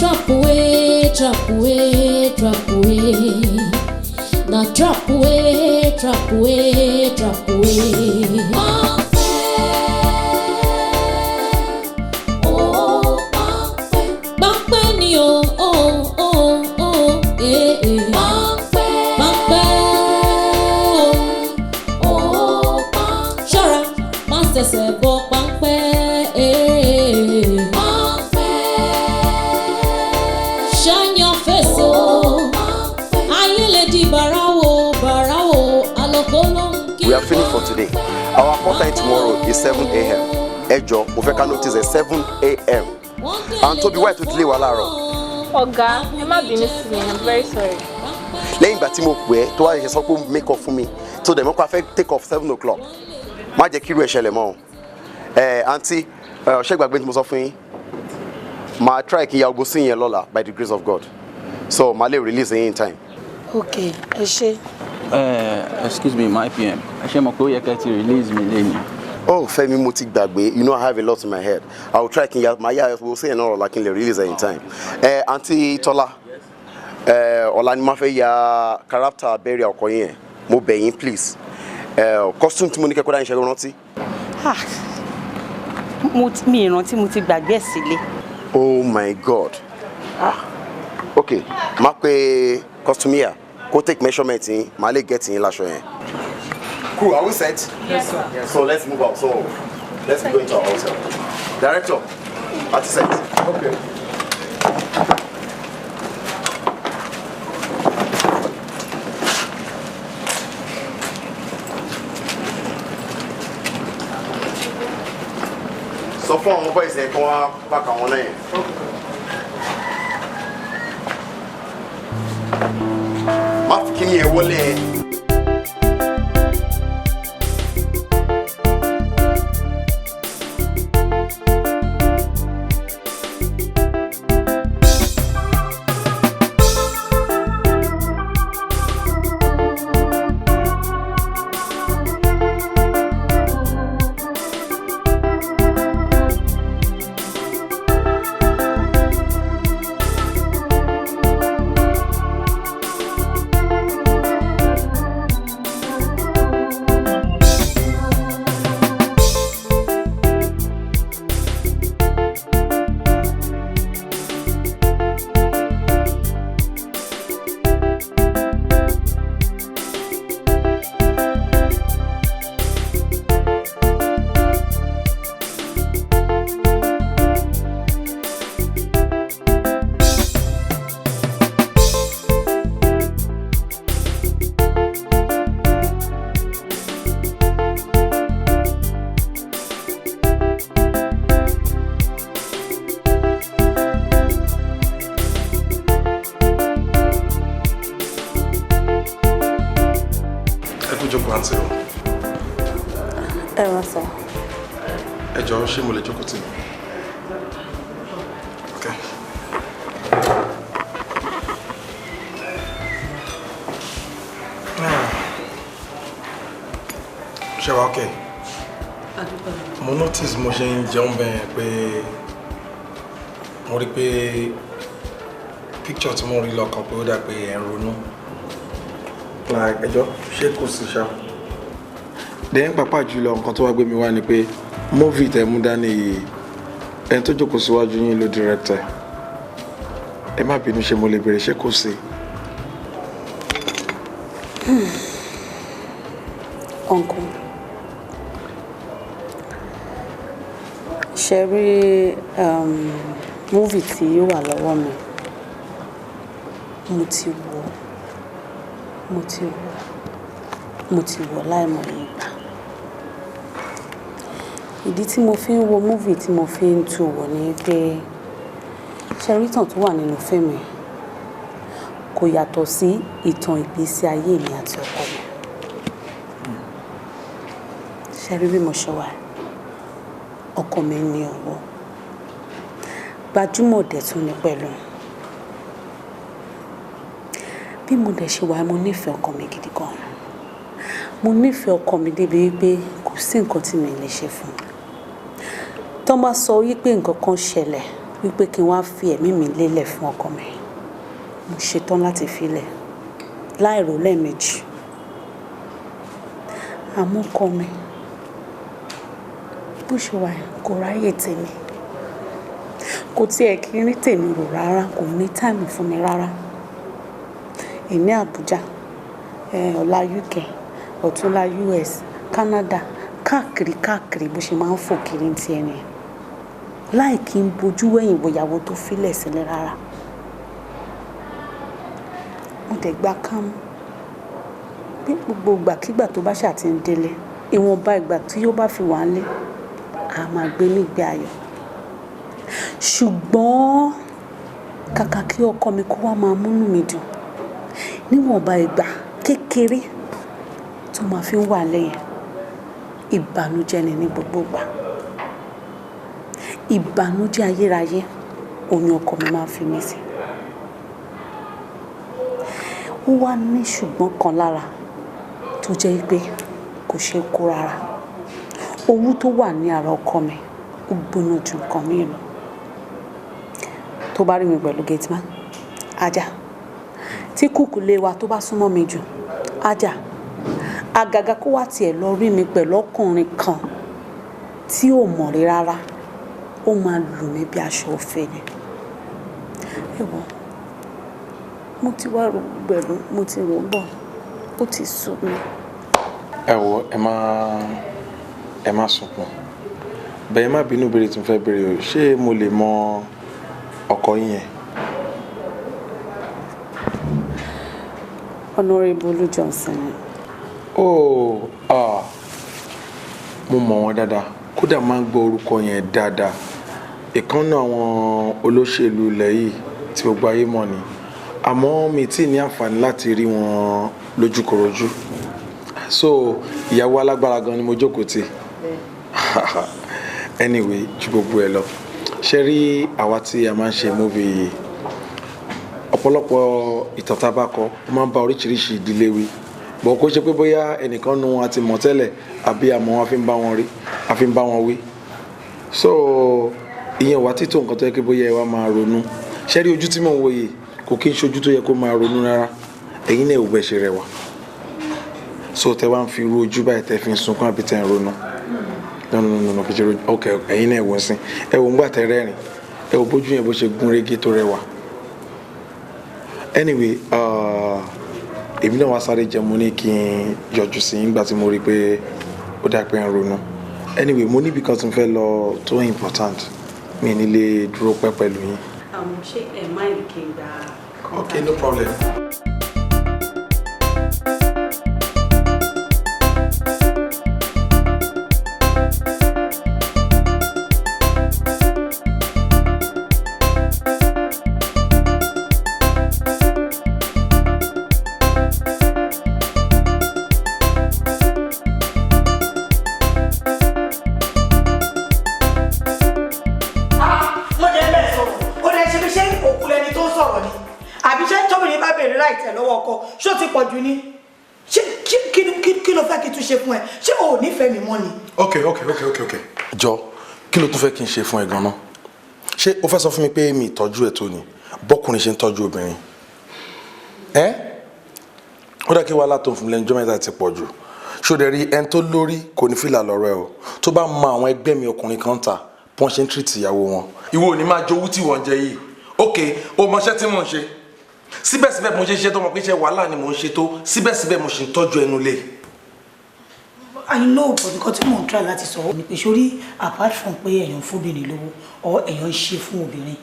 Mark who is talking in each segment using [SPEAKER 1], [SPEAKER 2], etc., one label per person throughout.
[SPEAKER 1] Trap away, trap away, trap away. Na trap away, trap away, trap away. Páńpẹ́, oh, páńpẹ́. Páńpẹ́ ni o, oh, oh, oh, eh, eh. Páńpẹ́, páńpẹ́, oh, oh, páńpẹ́. Ṣọ́ra, má ṣẹ̀ṣẹ̀ bọ páńpẹ́, eh. Páńpẹ́. Shine your face, oh. Ayé lè di bàràwò, bàràwò, àlòkò ló ń kí.
[SPEAKER 2] We are finished for today. Our call time tomorrow is 7 a.m. Ẹ jọ̀ọ́, mo fẹ́ ká notice ẹ, 7 a.m. And Tobi, why tó delay wa láàárọ̀?
[SPEAKER 3] Ọ̀gá, ẹ má bínú sí mi, I'm very sorry.
[SPEAKER 2] Lẹ́yìn ìgbà tí mo pè é tó wá ṣe sọ pé make up fún mi tó dẹ̀ mọ́ pé a fẹ́ take off 7 o'clock. Má jẹ́ kí irú ẹ̀ ṣẹlẹ̀ mọ́ o. Ẹ àǹtí, ẹ ṣé gbàgbé tí mo sọ fún yín. Màá try kí n ya ogbó sí yẹn lọ́la by the grace of God. So màá lè release yín in time.
[SPEAKER 4] Ok, ẹ ṣé.
[SPEAKER 5] Excuse me, my PM. Ẹ ṣe mọ̀ pé ó yẹ kẹ́ ti release mi lẹ́nu.
[SPEAKER 2] Oh, Fẹ́mi, mo ti gbàgbé. You know I have a lot in my head. I will try kí n ya màá yá ogbó sí yẹn náà lọ́la kí n lè release ẹ in time. Ẹ àǹtí Tọ́lá, ẹ ọ̀la ni máa fẹ́ ya character burial ọkọ yín yẹn. Mo bẹ̀ yín, please. Ẹ costume tí mo ní kẹ́kọ̀ọ́ dání ṣe rántí.
[SPEAKER 4] Ah, mi ìrántí, mo ti gbàgbé ẹ̀ sílé.
[SPEAKER 2] Oh my God. Ah. Okay, máa pe costumier kó take measurement yín, màá lè get yín láṣọ yẹn. Cool, are we set?
[SPEAKER 3] Yes, sir.
[SPEAKER 2] So let's move out. So let's go into our hotel. Director, a ti set.
[SPEAKER 6] Okay.
[SPEAKER 2] Sọ fún àwọn boys yẹn kí wọ́n pack àwọn náà yẹn. Má fi kíní ẹ wọlé ẹ.
[SPEAKER 6] Ẹ kú jókòó, àǹtí o.
[SPEAKER 4] Ẹ ràn sọ.
[SPEAKER 6] Ẹ jọ̀ọ́, ṣé mo lè jókòó tì yín? Okay. Ah. Ṣé wàá okay? Mo notice mo ṣe ń jẹun bẹ́ẹ̀ pé mo rí pé picture tí mo rí lọ́kàn pé ó dà pé ẹ̀ ń ronú. Like, ẹ jọ̀ọ́, ṣé kò sí ṣá? Then pàápàá jùlọ, nǹkan tó wá gbé mi wá ni pé movie tẹ́ mú dání yìí, ẹni tó jókòó síwájú yín ló direct ẹ. Ẹ má bínú, ṣe mo lè bèrè, ṣé kò sí?
[SPEAKER 4] Uncle, ṣe rí movie tí ó wà lọ́wọ́ mi, mo ti wò, mo ti wò, mo ti wò láìmọye ìgbà. Ìdí tí mo fi ń wo movie, tí mo fi ń tu wò ni pé ṣe rí ìtàn tó wà nínú fíìmù yìí kò yàtọ̀ sí ìtàn ìgbésí ayé mi àti ọkọ mi. Ṣe rí bí mo ṣe wà, ọkọ mi ní owó, gbajúmọ̀ dẹ̀ tún ní pẹ̀lú. Bí mo dẹ̀ ṣe wà, mo nífẹ̀ẹ́ ọkọ mi gidi gan. Mo nífẹ̀ẹ́ ọkọ mi débi wípé kò sí nǹkan tí mi lè ṣe fún un. Tó bá sọ wípé nǹkan kan ṣẹlẹ̀ wípé kí n wá fi ẹ̀mí mi lélẹ̀ fún ọkọ mi, mo ṣetán láti filẹ̀ láìrò lẹ́ẹ̀mejì. Àmọ́ ọkọ mi bó ṣe wà yẹn, kò ráyè tèmi, kò tiẹ̀ kí n rí tèmi rò rárá, kò ní time fún mi rárá. Èní Àbújá, ọ̀la UK, ọ̀túnla US, Canada, káàkiri káàkiri bó ṣe máa ń fò kiri ní tiẹ̀ nìyẹn, láì kí n bojú wẹ̀yìn wòyàwó tó filẹ̀ sílẹ̀ rárá. Mo dẹ̀ gba kámú bí gbogbo ìgbàkigbà tó bá ṣáà ti ń délé, ìwọ̀nba ìgbà tí ó bá fi wà ń lé, a máa gbé nígbé ayọ̀. Ṣùgbọ́n kàkà kí ọkọ mi kó wá máa múnú mi dùn, níwọ̀nba ìgbà kékeré tó máa fi ń wà lẹ́yìn, ìbànújẹ́ ni ní gbogbo ìgbà. Ìbànújẹ́ ayérayé òun ni ọkọ mi máa ń fi mí sí. Ó wá ní ṣùgbọ́n kan lára tó jẹ́ pé kò ṣeé kó rárá. Owú tó wà ní ara ọkọ mi ó gbóná ju nǹkan míì lọ. Tó bá rí mi pẹ̀lú gateman, ajá. Tí kúkú lé wa tó bá súnmọ́ mi jù, ajá. Àgàgà kó wá tiẹ̀ lọ rí mi pẹ̀lú ọkùnrin kan tí ò mọ̀ rí rárá, ó máa lù mí bí aṣọ òfin ni. Ẹ wò, mo ti wá rò gbẹ̀rù, mo ti rò bọ̀, ó ti sú mi.
[SPEAKER 6] Ẹ wò, ẹ má sunkún. Bẹ́ẹ̀ má bínú béèrè tí mo fẹ́ béèrè o. Ṣé mo lè mọ ọkọ yín yẹn?
[SPEAKER 4] Honorable Olú Johnson ni.
[SPEAKER 6] Oh, ah, mo mọ̀ wọ́n dáadáa. Kódà máa ń gbọ́ orúkọ yẹn dáadáa. Ìkan nínú àwọn olóṣèlú ilẹ̀ yìí tí gbogbo ayé mọ̀ ni. Àmọ́ mi tí ní àǹfààní láti rí wọn lójúkorojú. So ìyàwó alágbára gan ni mo jókòó tì. Anyway, ju gbogbo ẹ lọ. Ṣé rí àwa tí a máa ń ṣe movie yìí? Ọ̀pọ̀lọpọ̀ ìtàn tá a bá kọ, ó máa ń bá oríṣiríṣi ìdílé wí. Bọ̀ kó ṣe pé bóyá ẹnìkan nu wọn àti mọ̀ tẹ́lẹ̀ àbí àmọ́ wọn fi ń bá wọn rí, a fi ń bá wọn wí. So ìyẹn wà títò nǹkan tó yẹ kí bóyá ẹ wá máa ronú. Ṣé rí ojú tí mò ń wò yìí kò kí ń ṣojú tó yẹ kó máa ronú rárá. Ẹ̀yin náà ò bẹ̀ ṣe rẹwà. So tẹ wá ń fi irú ojú báyìí tẹ fi ń sunkún àbí tẹ ń ronú. No, no, no, no, kì í ṣe rojú. Ok, ẹ̀yin náà wò ó sìn. Ẹ wò ń gbà tẹ rẹ́rìn. Ẹ wò bójú yẹn bó ṣe gún régé tó rẹwà. Anyway, èmi náà wá sáré jẹun, mo ní kí n yọjú sí yín nígbà tí mo rí pé ó dà pé ń ronú. Anyway, mo níbi kan tí mo fẹ́ lọ tó important. Mi ò ní lè dúró pẹ́ pẹ̀lú yín.
[SPEAKER 4] Ṣé ẹ mind kí n gba
[SPEAKER 6] Okay, no problem.
[SPEAKER 7] Mo jẹ́ bẹ́ẹ̀ sọ̀rọ̀, ó lè ṣe bí ṣé òkú lẹni tó ń sọ̀rọ̀ ni, àbí ṣé tóbìnrin bá béèrè láìtẹ̀ lọ́wọ́ ọkọ, ṣó ti pọ̀ jù ni? Ṣé kí ló fẹ́ kí n tún ṣe fún ẹ? Ṣé o ò nífẹ̀ẹ́ mi mọ́ ni?
[SPEAKER 6] Ok. Jọ, kí ló tún fẹ́ kí n ṣe fún ẹ gan-an? Ṣé o fẹ́ sọ fún mi pé mi ìtọ́jú ẹ̀ tó ni? Bọ́kùnrin ṣe ń tọ́jú obìnrin. Ẹ́ ó dà kí wàhálà tó ń fún mi lẹ́nu ọjọ́ mẹ́ta ti pọ̀ jù. Ṣó dẹ̀ rí ẹni tó lórí kò ní fìlà lọ́rọ̀ ẹ o. Tó bá mọ àwọn ẹgbẹ́ mi ọkùnrin kan ta bí wọ́n ṣe ń tírìtì ìyàwó wọn. Ìwọ ò ní máa jowú tí wọ́n ń jẹ yìí. Ok, o mọṣẹ́ tí mò ń ṣe. Síbẹ̀síbẹ̀ mo ṣe ṣiṣẹ́ tó mọ̀ pé iṣẹ́ wàhálà ni mò ń ṣe tó. Síbẹ̀síbẹ̀ mo ṣì ń tọ́jú ẹnu lé.
[SPEAKER 7] I know, but nǹkan tí mò ń try láti sọ ni pé sórí apart from pé èèyàn ń fóbìnrin lówó or èèyàn ń ṣe fún obìnrin,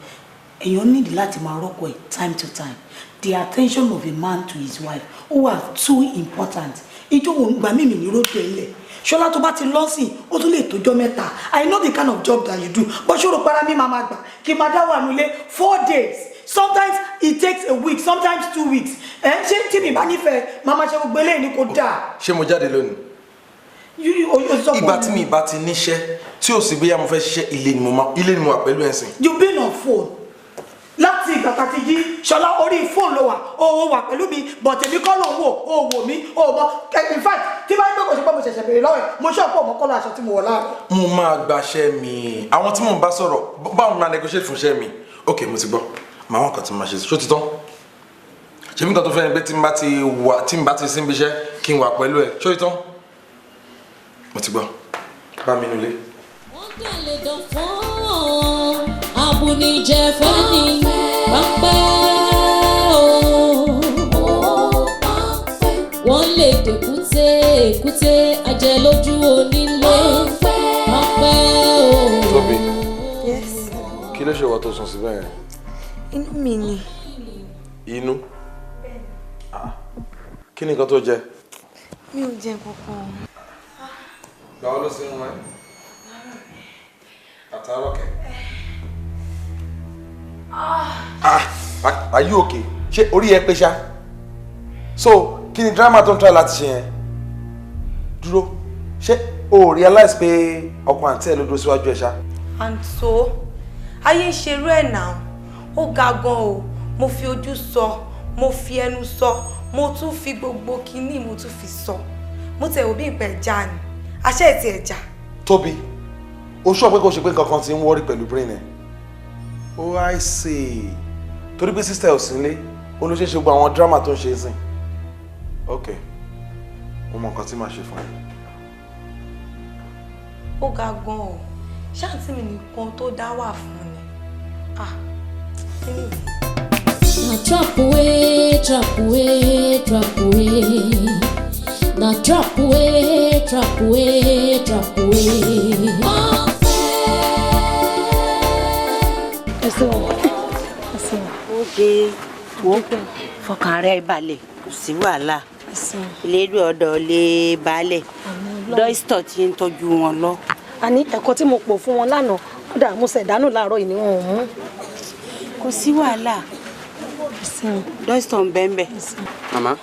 [SPEAKER 7] èèyàn need láti máa rọ́pò ẹ̀ time to time. The attention of a man to his wife ó wà too important. Ijó wo gbà mímì ní rójú ẹ̀ lẹ̀. Ṣọlá tó bá ti lọ́sìn, ó tún lè tójọ́ mẹ́ta. I know the kind of job that you do, but ṣòro para mi máa ma gbà kí n máa dá wà nílé 4 days. Sometimes it takes a week, sometimes 2 weeks. Ẹ ṣé tí mi bá nífẹ̀ẹ́, máa ma ṣe gbogbo eléyìí ni kò dáa.
[SPEAKER 6] Ṣé mo jáde lónìí?
[SPEAKER 7] You sọ fún
[SPEAKER 6] Ìgbà
[SPEAKER 7] mi.
[SPEAKER 6] tí mi bá ti níṣẹ́ tí ò sì bóyá mo fẹ́ ṣiṣẹ́, ilé ni mo máa, ilé ni mo wà pẹ̀lú ẹ̀sìn.
[SPEAKER 7] You been on phone láti ìgbà tá a ti jí Ṣọlá orí fóònù ló wà, ó wà pẹ̀lú mi, but èmi kọ́ ló ń wò, ó wò mí, ó mọ. In fact, tí bá ń gbé kò sí pé mo ṣẹ̀ṣẹ̀ béèrè lọ́wọ́ ẹ̀, mo ṣọ́ọ̀pù ọmọ kọ́lọ́ aṣọ tí mo wọ̀ láàárọ̀.
[SPEAKER 6] Mo máa gbaṣẹ́ mi. Àwọn tí mò ń bá sọ̀rọ̀, báwo máa negotiate fún iṣẹ́ mi? Ok, mo ti gbọ́. Màá wọn kàn tí mo máa ṣe. Ṣó ti tán? Ṣèbí nǹkan tó fẹ́ ni pé tí n bá ti wà, tí n bá ti sí ibi iṣẹ́, kí n wà pẹ̀lú ẹ̀. Ṣó ti tán? Mo ti gbọ́. Bá mi nulẹ̀.
[SPEAKER 1] Wọ́n tẹ̀lé dán fún abunijẹ fẹ́ni pápẹ́ o. Wọ́n lè dèkúté èkúté ajẹlójú onílé pápẹ́ o.
[SPEAKER 6] Tóbi.
[SPEAKER 8] Yes.
[SPEAKER 6] Kí ló ṣe wà tó sùn síbẹ̀ yẹn?
[SPEAKER 8] Inú mi ni.
[SPEAKER 6] Inú? Kí ni nǹkan tó jẹ?
[SPEAKER 8] Mi ò jẹ kankan.
[SPEAKER 6] Gbà ó ló sí ń wẹ́. Àtàárọ̀ kẹ̀. Ah, are you okay? Ṣé orí ẹ pé ṣá? So, kí ni drama tó ń try láti ṣe yẹn? Dúró, ṣé o realize pé ọkọ àǹtí ẹ ló dúró síwájú ẹ ṣá?
[SPEAKER 8] And so, ayé ń ṣerú ẹ̀ náà, ó ga gan o, mo fi ojú sọ, mo fi ẹnu sọ, mo tún fi gbogbo kinní mo tún fi sọ. Mo tẹ̀ wò bí ìpẹ́ ẹja ni, àṣẹ ìtì ẹja.
[SPEAKER 6] Tóbi, o sọ pé kò ṣe pé nǹkan kan ti ń worry pẹ̀lú brain ẹ̀. Oh, I see. Torí pé sister ò sí nílé, ó ló ṣe é ṣe gbogbo àwọn drama tó ń ṣe é sìn. Ok, mo mọ nǹkan tí màá ṣe fún ẹ.
[SPEAKER 8] Ó ga gan o, ṣáàntì mi nìkan tó dá wà fún ni. Ah, anyway.
[SPEAKER 1] Na trap way, trap way, trap way. Na trap way, trap way, trap way.
[SPEAKER 9] Ó dé wo, fọkàn rẹ balẹ̀, kò sí wàhálà. Ìlérí ọ̀dọ̀ lè balẹ̀, dókítà tí ń tọ́jú wọn lọ.
[SPEAKER 10] Àní ẹ̀kọ́ tí mo pò fún wọn lánàá, kódà mo ṣẹ̀dánù láàárọ̀ yìí ni wọn ò mú.
[SPEAKER 9] Kò sí wàhálà, dókítà ń bẹ́ẹ̀ bẹ́ẹ̀.
[SPEAKER 11] Màmá,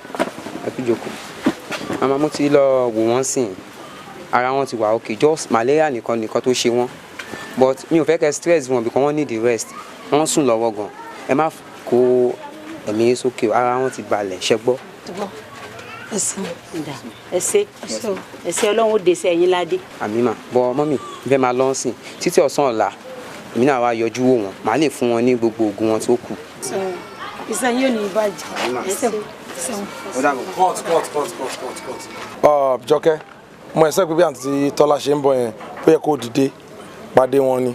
[SPEAKER 11] ẹ kú jókòó. Màmá, mo ti lọ wò wọ́n sìn, ara wọn ti wà okay, just malaria nìkan nìkan tó ṣe wọ́n, but mi ò fẹ́ kẹ́ stress wọn because wọ́n need the rest. Wọ́n sùn lọ́wọ́ gan. Ẹ má kó ẹ̀mí sókè, ara wọn ti balẹ̀, ṣẹ gbọ́.
[SPEAKER 9] Ẹ ṣé, ẹ ṣé, Ọlọ́run ó dé sí ẹ̀yin ládé.
[SPEAKER 11] Àmì mà bọ mọ́mì, n fẹ́ máa lọ sìn títí ọ̀sán ọ̀la, èmi náà wá yọjú wò wọ́n, màá lè fún wọn ní gbogbo oògùn wọn tó kù.
[SPEAKER 10] Iṣẹ́ yóò ní ìbàjẹ́.
[SPEAKER 6] Cut, cut, cut, cut, cut, cut. Jọkẹ́, mo ẹ̀sẹ̀ pé bí àǹtí Tọ́lá ṣe ń bọ̀ yẹn, ó yẹ kó dìde pàdé wọn ni.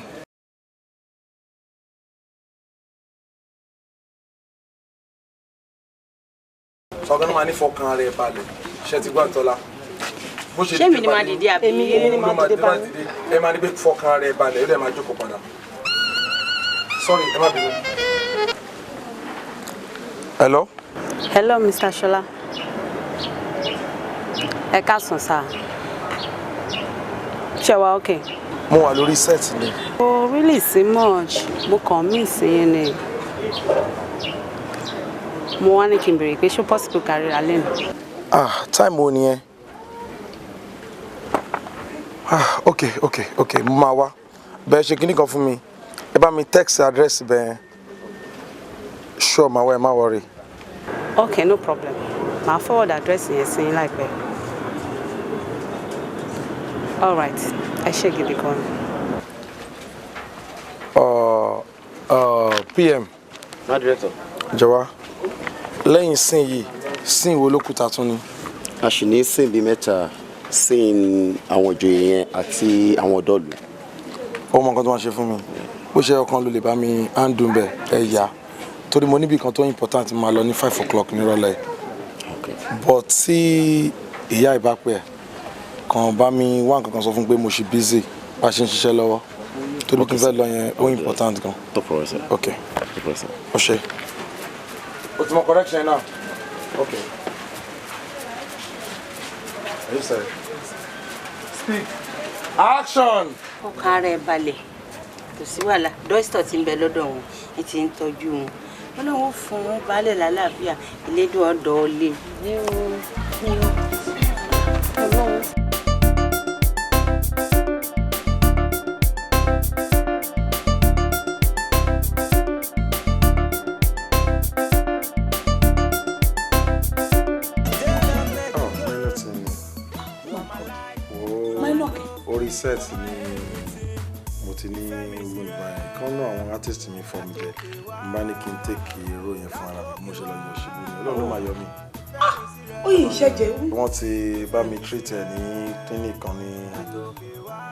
[SPEAKER 6] Sọ̀gá ló máa ní fọkàn rẹ̀ balẹ̀, ṣe ti gbọ́ Tọ́lá?
[SPEAKER 9] Ṣé mi ni máa dìde àbí?
[SPEAKER 6] Èmi ni máa dìde báyìí. Ẹ máa ní pé fọkàn rẹ̀ balẹ̀, ó dẹ̀ máa jókòó padà. Sorry, ẹ má bínú. Hello?
[SPEAKER 4] Hello, Mr. Shola. Ẹ káàsán sá. Ṣé wà okay?
[SPEAKER 6] Mo wà lórí set ni.
[SPEAKER 4] Oh, really sí much. Mo kàn miss yín ni. Mo wá ní kí n béèrè pé ṣó possible ká ríra lẹ́nu.
[SPEAKER 6] Ah, time wo nìyẹn? Ah, okay, okay, okay, mo máa wá. Bẹ́ẹ̀ ṣe kíní kan fún mi. Ẹ bá mi text address bẹ́ẹ̀. Sure, màá wá, ẹ má worry.
[SPEAKER 4] Okay, no problem. Màá forward address yẹn sí yín láìpẹ́. All right, ẹ ṣé gidi gan.
[SPEAKER 6] PM.
[SPEAKER 2] Má director.
[SPEAKER 6] Jọ̀wọ́, lẹ́yìn sin yìí, sin wo ló kù ta tún ni?
[SPEAKER 2] A sì ní sin bíi mẹ́ta, sin àwọn ìjòyè yẹn àti àwọn ọ̀dọ́ ìlú.
[SPEAKER 6] Ó mọ nǹkan tó máa ṣe fún mi. Bó ṣe ọkàn ló lè bá mi handle bẹ̀ ẹ yá. Torí mo níbi kan tó important máa lọ ní 5 o'clock nírọ̀lẹ́. But tí ìyá ìbá pẹ́ kàn bá mi wá nǹkan kan sọ fún pé mo ṣì busy bá ṣe ń ṣiṣẹ́ lọ́wọ́. Torí kí n fẹ́ lọ yẹn, ó important gan.
[SPEAKER 2] No problem, sir.
[SPEAKER 6] Okay.
[SPEAKER 2] No problem, sir.
[SPEAKER 6] Ó ṣe. O ti mọ correction náà? Okay. Are you sorry? Speak. Action!
[SPEAKER 9] Ọkàn rẹ̀ balẹ̀, kò sí wàhálà, dókítà tí ń bẹ lọ́dọ̀ wọn ẹ ti ń tọ́jú wọn. Ọlọ́run ó fún wọn balẹ̀ lálàáfíà, ìlédùn ọ̀dọ́ lé.
[SPEAKER 6] Set ni mo ti ní wound báyìí. Kan náà àwọn artist mi fọ́ mi jẹ. Mo bá ní kí n take role yẹn fún ara mi. Mo ṣe lọ yọ ṣubú ni. Ọlọ́run ló máa yọ mí.
[SPEAKER 7] Ó yìí ṣẹ̀jẹ̀.
[SPEAKER 6] Wọ́n ti bá mi treat ẹ̀ ní clinic kan ní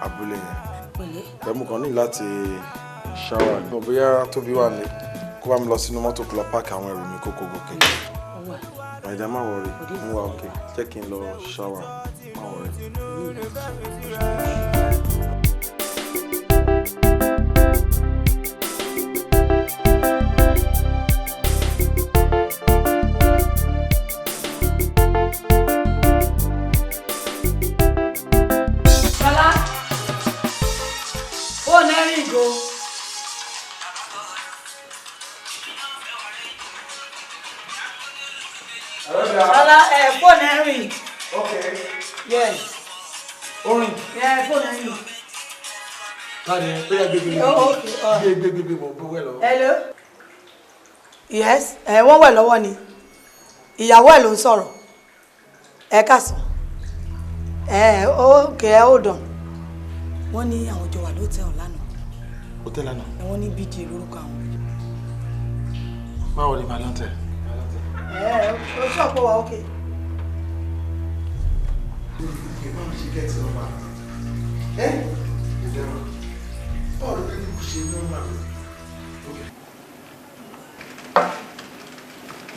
[SPEAKER 6] abúlé yẹn.
[SPEAKER 7] Pẹ̀lẹ́.
[SPEAKER 6] Pẹ̀lú kan ní láti shower. Mo bóyá Tóbi wà ní kó bá mi lọ sínú mọ́tò kó lọ páàkì àwọn ẹrù mi kókó gòkè. My dear, má worry. Mo wà okay. Jẹ́ kí n lọ shower. Má worry.
[SPEAKER 7] Ṣọlá, ó nẹ́rìn ìgò. Ṣọlá, ẹ fóònù ẹ rìn.
[SPEAKER 6] Okay.
[SPEAKER 7] Yes.
[SPEAKER 6] Orin.
[SPEAKER 7] Yeah, fóònù ẹ rìn.
[SPEAKER 6] Tani ẹ bóyá gbégbé
[SPEAKER 7] Oh, okay. Oh.
[SPEAKER 6] gbégbé gbégbé mo bó wẹ̀ lọ́wọ́.
[SPEAKER 7] Hello. Yes, ẹ wọ́n wẹ̀ lọ́wọ́ ni. Ìyàwó ẹ̀ ló ń sọ̀rọ̀. Ẹ káàsán. Ẹ okay, ẹ hold on. Wọ́n ní àwọn jọ wà lótẹ́ẹ̀lì lánàá.
[SPEAKER 6] Hòtẹ́ẹ̀lì lánàá.
[SPEAKER 7] Ẹ wọ́n ní BJ lórúkọ àwọn.
[SPEAKER 6] Báwo ni màá lọ́ntẹ̀?
[SPEAKER 7] Ẹ o ṣọ̀pọ̀ wa okay.
[SPEAKER 6] Báwo ṣe gẹ̀ẹ́tì nọ́mbà? Ẹ́ ìdẹ̀rọ̀. Báwo ló dé kí ṣe nọ́mbà mi?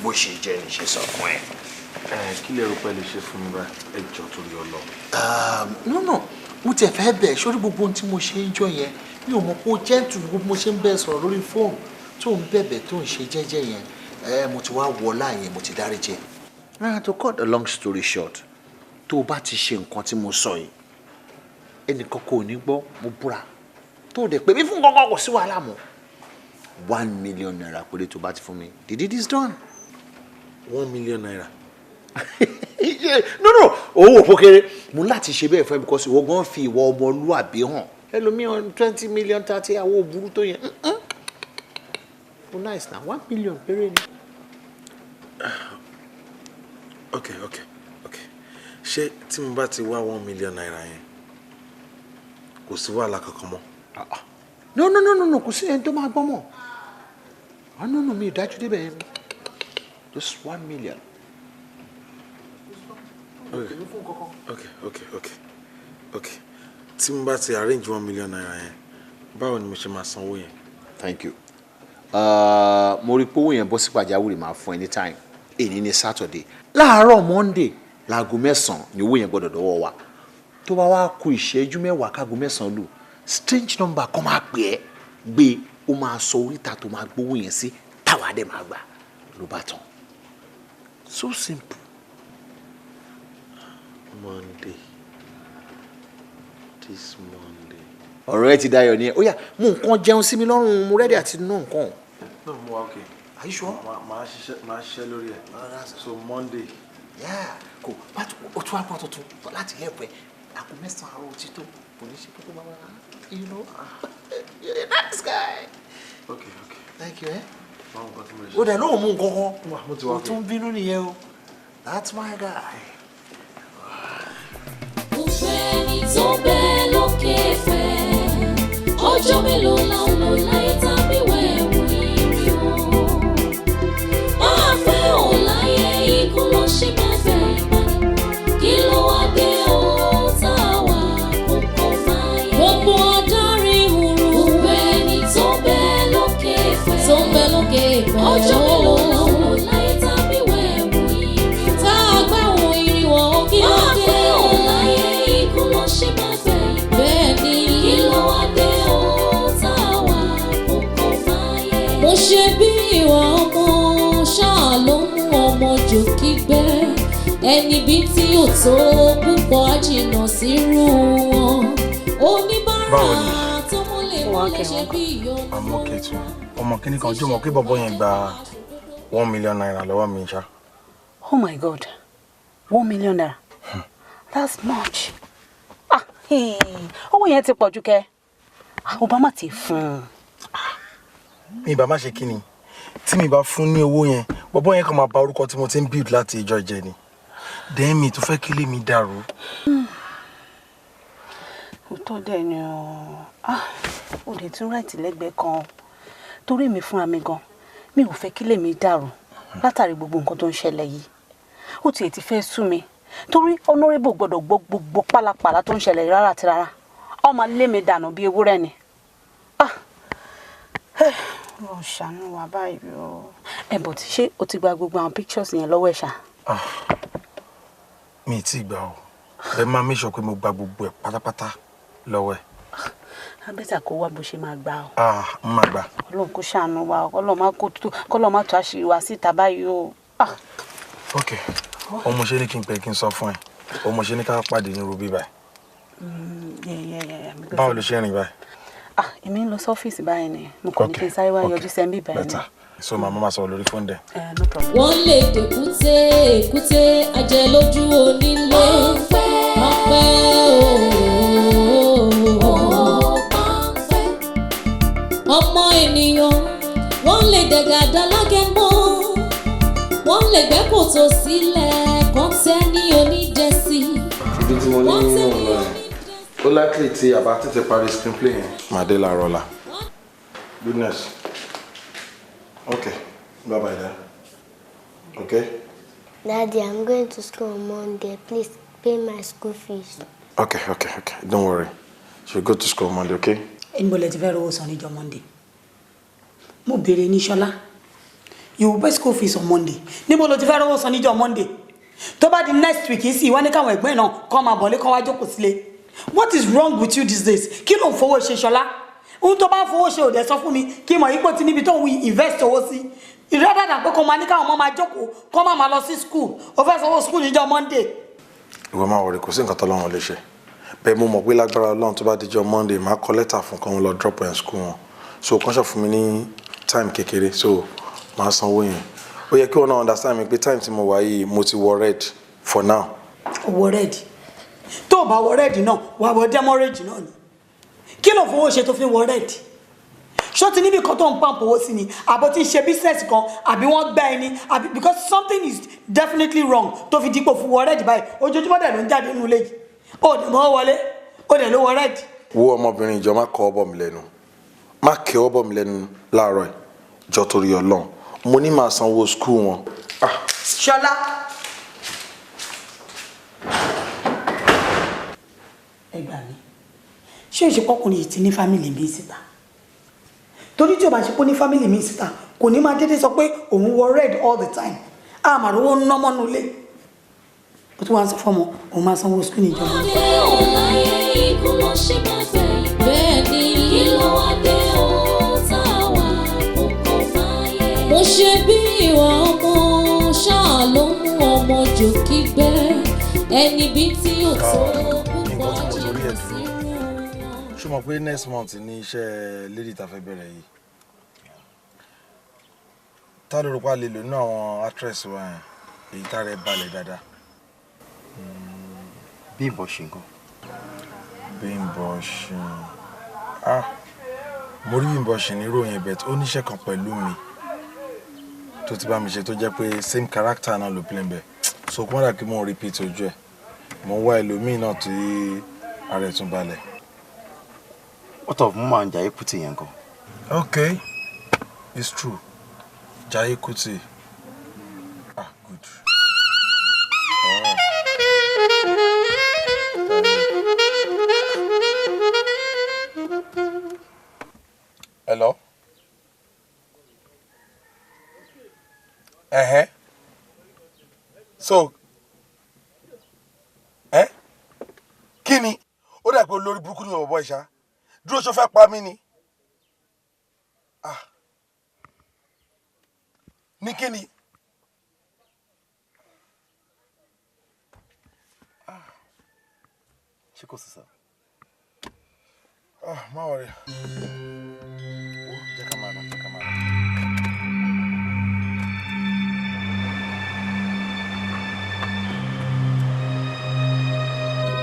[SPEAKER 12] Bó ṣe jẹ́ ní ṣe sọ fún ẹ.
[SPEAKER 6] Ẹ kí lè rò pé lè ṣe fún mi báyìí? Ẹ jọ̀ọ́ torí Ọlọ́run.
[SPEAKER 12] No, mo tiẹ̀ fẹ́ bẹ̀ sórí gbogbo ohun tí mo ṣe ń jọ yẹn. Mi ò mọ̀ pé ó gentle, gbogbo mo ṣe ń bẹ́ẹ̀ sọ̀rọ̀ lórí fóònù tó ń bẹ̀bẹ̀ tó ń ṣe jẹ́jẹ́ yẹn. Ẹ mo ti wá wọ láàyè, mo ti dáríjì. Ah, to cut the long story short, tó o bá ti ṣe nǹkan tí mo sọ yìí, ẹnìkan kò ní gbọ́, mo búra. Tó o dẹ̀ pé mi fún kankan, kò sí wàhálà mọ́. ₦1 million péré tó bá ti fún mi, the deed is done.
[SPEAKER 6] ₦1 million.
[SPEAKER 12] No, owó òpó kéré. Mo láti ṣe bẹ́ẹ̀ fún ẹ because ìwọ gan fi ìwọ ọmọlúàbí hàn. Ẹlòmíràn 20 million, 30, àwọn òbúrú tó yẹn. Oh, nice na 1 million péré ni.
[SPEAKER 6] Ok. Ṣé tí mo bá ti wá ₦1 million yẹn, kò sí wàhálà kankan mọ́?
[SPEAKER 12] No, kò sí ẹni tó máa gbọ́ mọ́. Ah, no, mi ì dájú débẹ̀ yẹn. Just 1 million.
[SPEAKER 6] Ok. Tí mo bá ti arrange ₦1 million yẹn, báwo ni mo ṣe máa sanwó yẹn?
[SPEAKER 12] Thank you. Mo rí pé owó yẹn bọ́ sí pàjáwìrì, máa fún ẹ ní time. Èyí ní Saturday. Láàárọ̀ Monday, láago 9 ni owó yẹn gbọ́dọ̀ dọ́wọ́ wa. Tó bá wá kù ìṣẹ́jú 10 káago 9 lù, strange number kan máa pè é, gbé, ó máa sọ oríta tó máa gbówó yẹn sí, táwa dẹ̀ máa gbà, ló bá tán. So simple.
[SPEAKER 6] Monday. This Monday.
[SPEAKER 12] Ọ̀rọ̀ ẹ ti dayọ̀ ni ẹ. Ó yá, mú nǹkan jẹun sí mi lọ́rùn, mo ready àti ná nǹkan.
[SPEAKER 6] No, mo wà okay.
[SPEAKER 12] Are you sure?
[SPEAKER 6] Màá ṣiṣẹ́ lórí ẹ̀. So Monday.
[SPEAKER 12] Yeah, kò bá o tún wá gbọ́ tuntun láti help ẹ. Aago 9 àárọ̀ ti tó. Kò ní ṣe kókó bá wà. You know, you're a nice guy.
[SPEAKER 6] Okay.
[SPEAKER 12] Thank you. Eh?
[SPEAKER 6] Báwo nǹkan tí mo lè ṣe?
[SPEAKER 12] Ó dẹ̀ lóun mú nǹkan kan.
[SPEAKER 6] Mo ti wá
[SPEAKER 12] O tún bínú nìyẹn o. That's my guy.
[SPEAKER 1] Gbogbo ẹni tó bẹ lókè fẹ́, ọjọ́ mélòó la ń lò láyé tàbí wẹ̀wù ìrì o? Máa pẹ́ ò láyé, ikú ló ṣe máa gbẹ̀yìn padà. Kí ló wá dé o tá a wà kókó máa yẹ? Gbogbo adarí hurun. Gbogbo ẹni tó bẹ lókè fẹ́, tó bẹ lókè fẹ́, ọjọ́ mélòó la ń lò láyé tàbí wẹ̀wù ìrì o? Tá a gbẹ̀wò ìrì wọ̀, kí ló dé? Máa pẹ́ ò láyé, ikú ló ṣe máa gbẹ̀yìn padà. Bẹ́ẹ̀ ni, kí ló wá dé o tá a wà kókó máa yẹ? Mo ṣe bí ìwà ọmọ ṣáà ló mú ọmọ jòkígbẹ́. Ẹni bí tí ò tó púpọ̀ á jìnnà sírú wọn. Oníbàárà
[SPEAKER 6] Báwo ni?
[SPEAKER 1] tó múlẹ̀ múlẹ̀ ṣe bí ìyọnu.
[SPEAKER 6] I'm okay too. Ọmọ kìíní kan ojú mọ̀ pé bọ̀bọ̀ yẹn gba ₦1 million lọ́wọ́ mi ṣá.
[SPEAKER 4] Oh my God, ₦1 million. That's much. Ah, hey, owó yẹn ti pọ̀ jù kẹ́. Ah, Obama ti fún un.
[SPEAKER 6] Mi ìbá má ṣe kí ni? Tí mi bá fún ní owó yẹn, bọ̀bọ̀ yẹn kàn máa bà orúkọ tí mo ti ń build láti ìjọ ìjẹ ni. Then mi tó fẹ́ kí lè mi dàrú.
[SPEAKER 4] Òótọ́ dẹ̀ ni ó lè tún ráìtì lẹ́gbẹ̀ẹ́ kan torí mi fúnra mi gan mi ò fẹ́ kí lèmi dàrú látàrí gbogbo nǹkan tó ń ṣẹlẹ̀ yìí. Ó tiẹ̀ ti fẹ́ sú mi torí honorable gbọ́dọ̀ gbọ́ gbogbo pálapàla tó ń ṣẹlẹ̀ rárá àti rárá. Ọmọ lé mi dànù bí ewúrẹ́ ni. Ó ṣàánú wa báyìí o. Ẹ bọ̀ tí ṣé o ti gba gbogbo àwọn pictures yẹn lọ́wọ́ ẹ̀ ṣá?
[SPEAKER 6] Mi ì tí ì gbà o. Ẹ máa make sure pé mo gba gbogbo ẹ̀ pátápátá lọ́wọ́ ẹ̀.
[SPEAKER 4] Abẹ́tà kó wá bó ṣe máa gbà o.
[SPEAKER 6] N máa gbà.
[SPEAKER 4] Ọlọ́run kó ṣàánú wa, Ọlọ́run má tú àṣírí wa síta báyìí o.
[SPEAKER 6] Ok, ọmọ ṣe ní kí n pè kí n sọ fún ẹ. Ọmọ ṣe ní ká pàdé ní rubí báyìí. Báwo ló ṣe rìn báyìí?
[SPEAKER 4] Èmi ń lọ sọ́fíìsì báyìí ni. Mo kàn ní kí n sáré wá yọjú sẹ́ńbì báyìí ni.
[SPEAKER 6] So màmá máa sọ̀rọ̀ lórí fóònù dẹ̀.
[SPEAKER 4] No problem.
[SPEAKER 1] Wọ́n lè dèkúté èkúté ajẹlójú onílé. Pápẹ́ ooo. Ọmọ ènìyàn wọ́n lè dẹ̀gàdà lágẹ̀mọ́. Wọ́n lè gbẹ́ kòtò sílẹ̀ kàn tẹ́ ní oníjẹsí.
[SPEAKER 6] Ibi tí mo ní mò ń lọ yẹn, ó likely tí àbá tètè parí screenplay yẹn. Màá dé láàárọ̀ ọ̀la. Goodness. Okay, bye bye then. Okay?
[SPEAKER 13] Daddy, I'm going to school on Monday. Please pay my school fees.
[SPEAKER 6] Okay. Don't worry. You go to school on Monday, okay?
[SPEAKER 7] Ẹni lẹ ti fẹ́ rówó san níjọ́ Monday. Mo béèrè ní Ṣọlá. You will pay school fees on Monday. Níbo lo ti fẹ́ rówó san níjọ́ Monday? Tó bá di next week yìí sì wá ní káwọn ẹ̀gbọ́n náà kọ́ máa bọ̀lé kọ́ wá jókòó sílé. What is wrong with you these days? Kí ló ń fowó ṣe Ṣọlá? Ohun tó bá ń fowó ṣe ò dẹ̀ sọ fún mi kí mọ̀ ipò tí níbi tó ń invest owó sí. Ìrẹ́dàdà pé kó máa ní káwọn ọmọ máa jókòó kó máa máa lọ sí school. O fẹ́ sanwó school níjọ́ Monday.
[SPEAKER 6] Ìwọ máa wọrí, kò sí nǹkan tọ́lọ́run lè ṣe. Bẹ́ẹ̀ mo mọ̀ pé lágbára Ọlọ́run tó bá dijọ́ Monday máa kọ lẹ́tà fún kan lọ drop ẹ̀ school wọn. So kàn ṣe fún mi ní time kékeré so máa sanwó yẹn. Ó yẹ kí wọn náà understand mi pé time tí mo wà yìí mo ti wọ red for now.
[SPEAKER 7] O wọ red. Tó o bá wọ red náà wà wọ demorage náà ni. Kí ló fowó ṣe tó fi wọ red? Ṣó ti níbi kan tó ń pàǹpọ̀ owó sí ni àbọ̀ tí ń ṣe business kan àbí wọ́n gbá ẹni àbí because something is definitely wrong tó fi dípò fún wọ red báyìí. Ojoojúmọ́ dẹ̀ ló ń jáde nínú ilé yìí. Ó dẹ̀ mọ́ wọlé, ó dẹ̀ ló wọ red.
[SPEAKER 6] Wo ọmọbìnrin ìjọ má kọ ọbọ mi lẹ́nu. Má kẹ ọbọ mi lẹ́nu láàárọ̀ yìí. Jọ torí Ọlọ́run. Mo ní màá sanwó school wọn.
[SPEAKER 7] Ṣọlá. Ẹ gbà mí. Ṣé ìṣepọ́kùnrin yìí ti ní fámìlì mi síta? Torí tí o bá ṣe pé ní fámìlì mi síta, kò ní máa dédé sọ pé òun wọ red all the time. A máa rówó ná mọ́nú ilé. Ó tún wá ń sọ fọ́mọ, òun máa sanwó school níjọba.
[SPEAKER 1] Adé ò láyé ikú ló ṣe máa gbẹ̀yìn. Bẹ́ẹ̀ ni kí ló wá dé o tá a wà kókó máa yẹ. Mo ṣe bí ìwà ọmọ ṣáà ló mú ọmọ jò kígbẹ́. Ẹni bí tí ò tó púpọ̀ jìnnà sí.
[SPEAKER 6] Ṣé o mọ̀ pé next month ní iṣẹ́ lady tá fẹ́ bẹ̀rẹ̀ yìí? Tá ló rò pa lè lò nínú àwọn actress wa yẹn, èyí tá rẹ̀ balẹ̀ dáadáa.
[SPEAKER 2] Bímbọ́ ṣe nǹkan.
[SPEAKER 6] Bímbọ́ ṣe. Mo rí Bímbọ́ ṣe ní ròyìn bet ó níṣẹ́ kan pẹ̀lú mi tó ti bá mi ṣe tó jẹ́ pé same character náà ló play bẹ́ẹ̀. So kó má dà kí mo repeat ojú ẹ̀. Mo wá ẹlòmíì náà tí ara ẹ̀ tún balẹ̀.
[SPEAKER 2] What of Mama and Jaiye Kuti yẹn gan?
[SPEAKER 6] Okay, it's true. Jaiye Kuti. Good. Hello? Uh-huh. So, kí ni? Ó dà pé olórí burúkú ni ọ̀bọ̀ ìṣá. Dúró ṣó fẹ́ pa mí ni. Ní kí ni?
[SPEAKER 2] Ṣé kò sí sá?
[SPEAKER 6] Má worry. Ó jẹ́ ká máa lọ, jẹ́ ká máa lọ.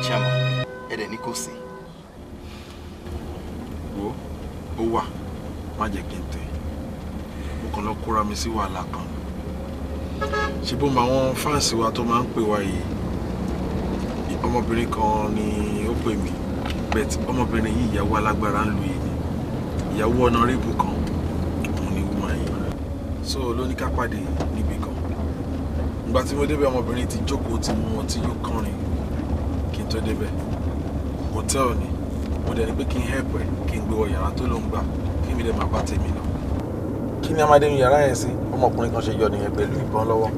[SPEAKER 2] Chairman, ẹ dẹ̀ ní kò sí.
[SPEAKER 6] Wo, ó wà, má jẹ́ kí n tẹ̀. Mo kàn lọ kóra mi sí wàhálà kan. Ṣé bó ma àwọn fáǹsì wa tó máa ń pè wá yìí? Ọmọbìnrin kan ni ó pè mí. But ọmọbìnrin yìí ìyàwó alágbára ń lu yìí ni. Ìyàwó honorable kan òun ni woman yìí. So ló ní ká pàdé níbì kan. Ìgbà tí mo débẹ̀, ọmọbìnrin ti jókòó, ti mú ọtí yó kànrin kí n tó débẹ̀. Hòtẹ́ẹ̀lì ni. Mo dẹ̀ ní pé kí n help ẹ̀, kí n gbé wọ yàrá tó ló ń gbà, kí mi dẹ̀ máa bá tèmi lọ. Kí ni a máa dé nu yàrá yẹn sí? Ọmọkùnrin kan ṣe yọ nìyẹn pẹ̀lú ìbọn lọ́wọ́.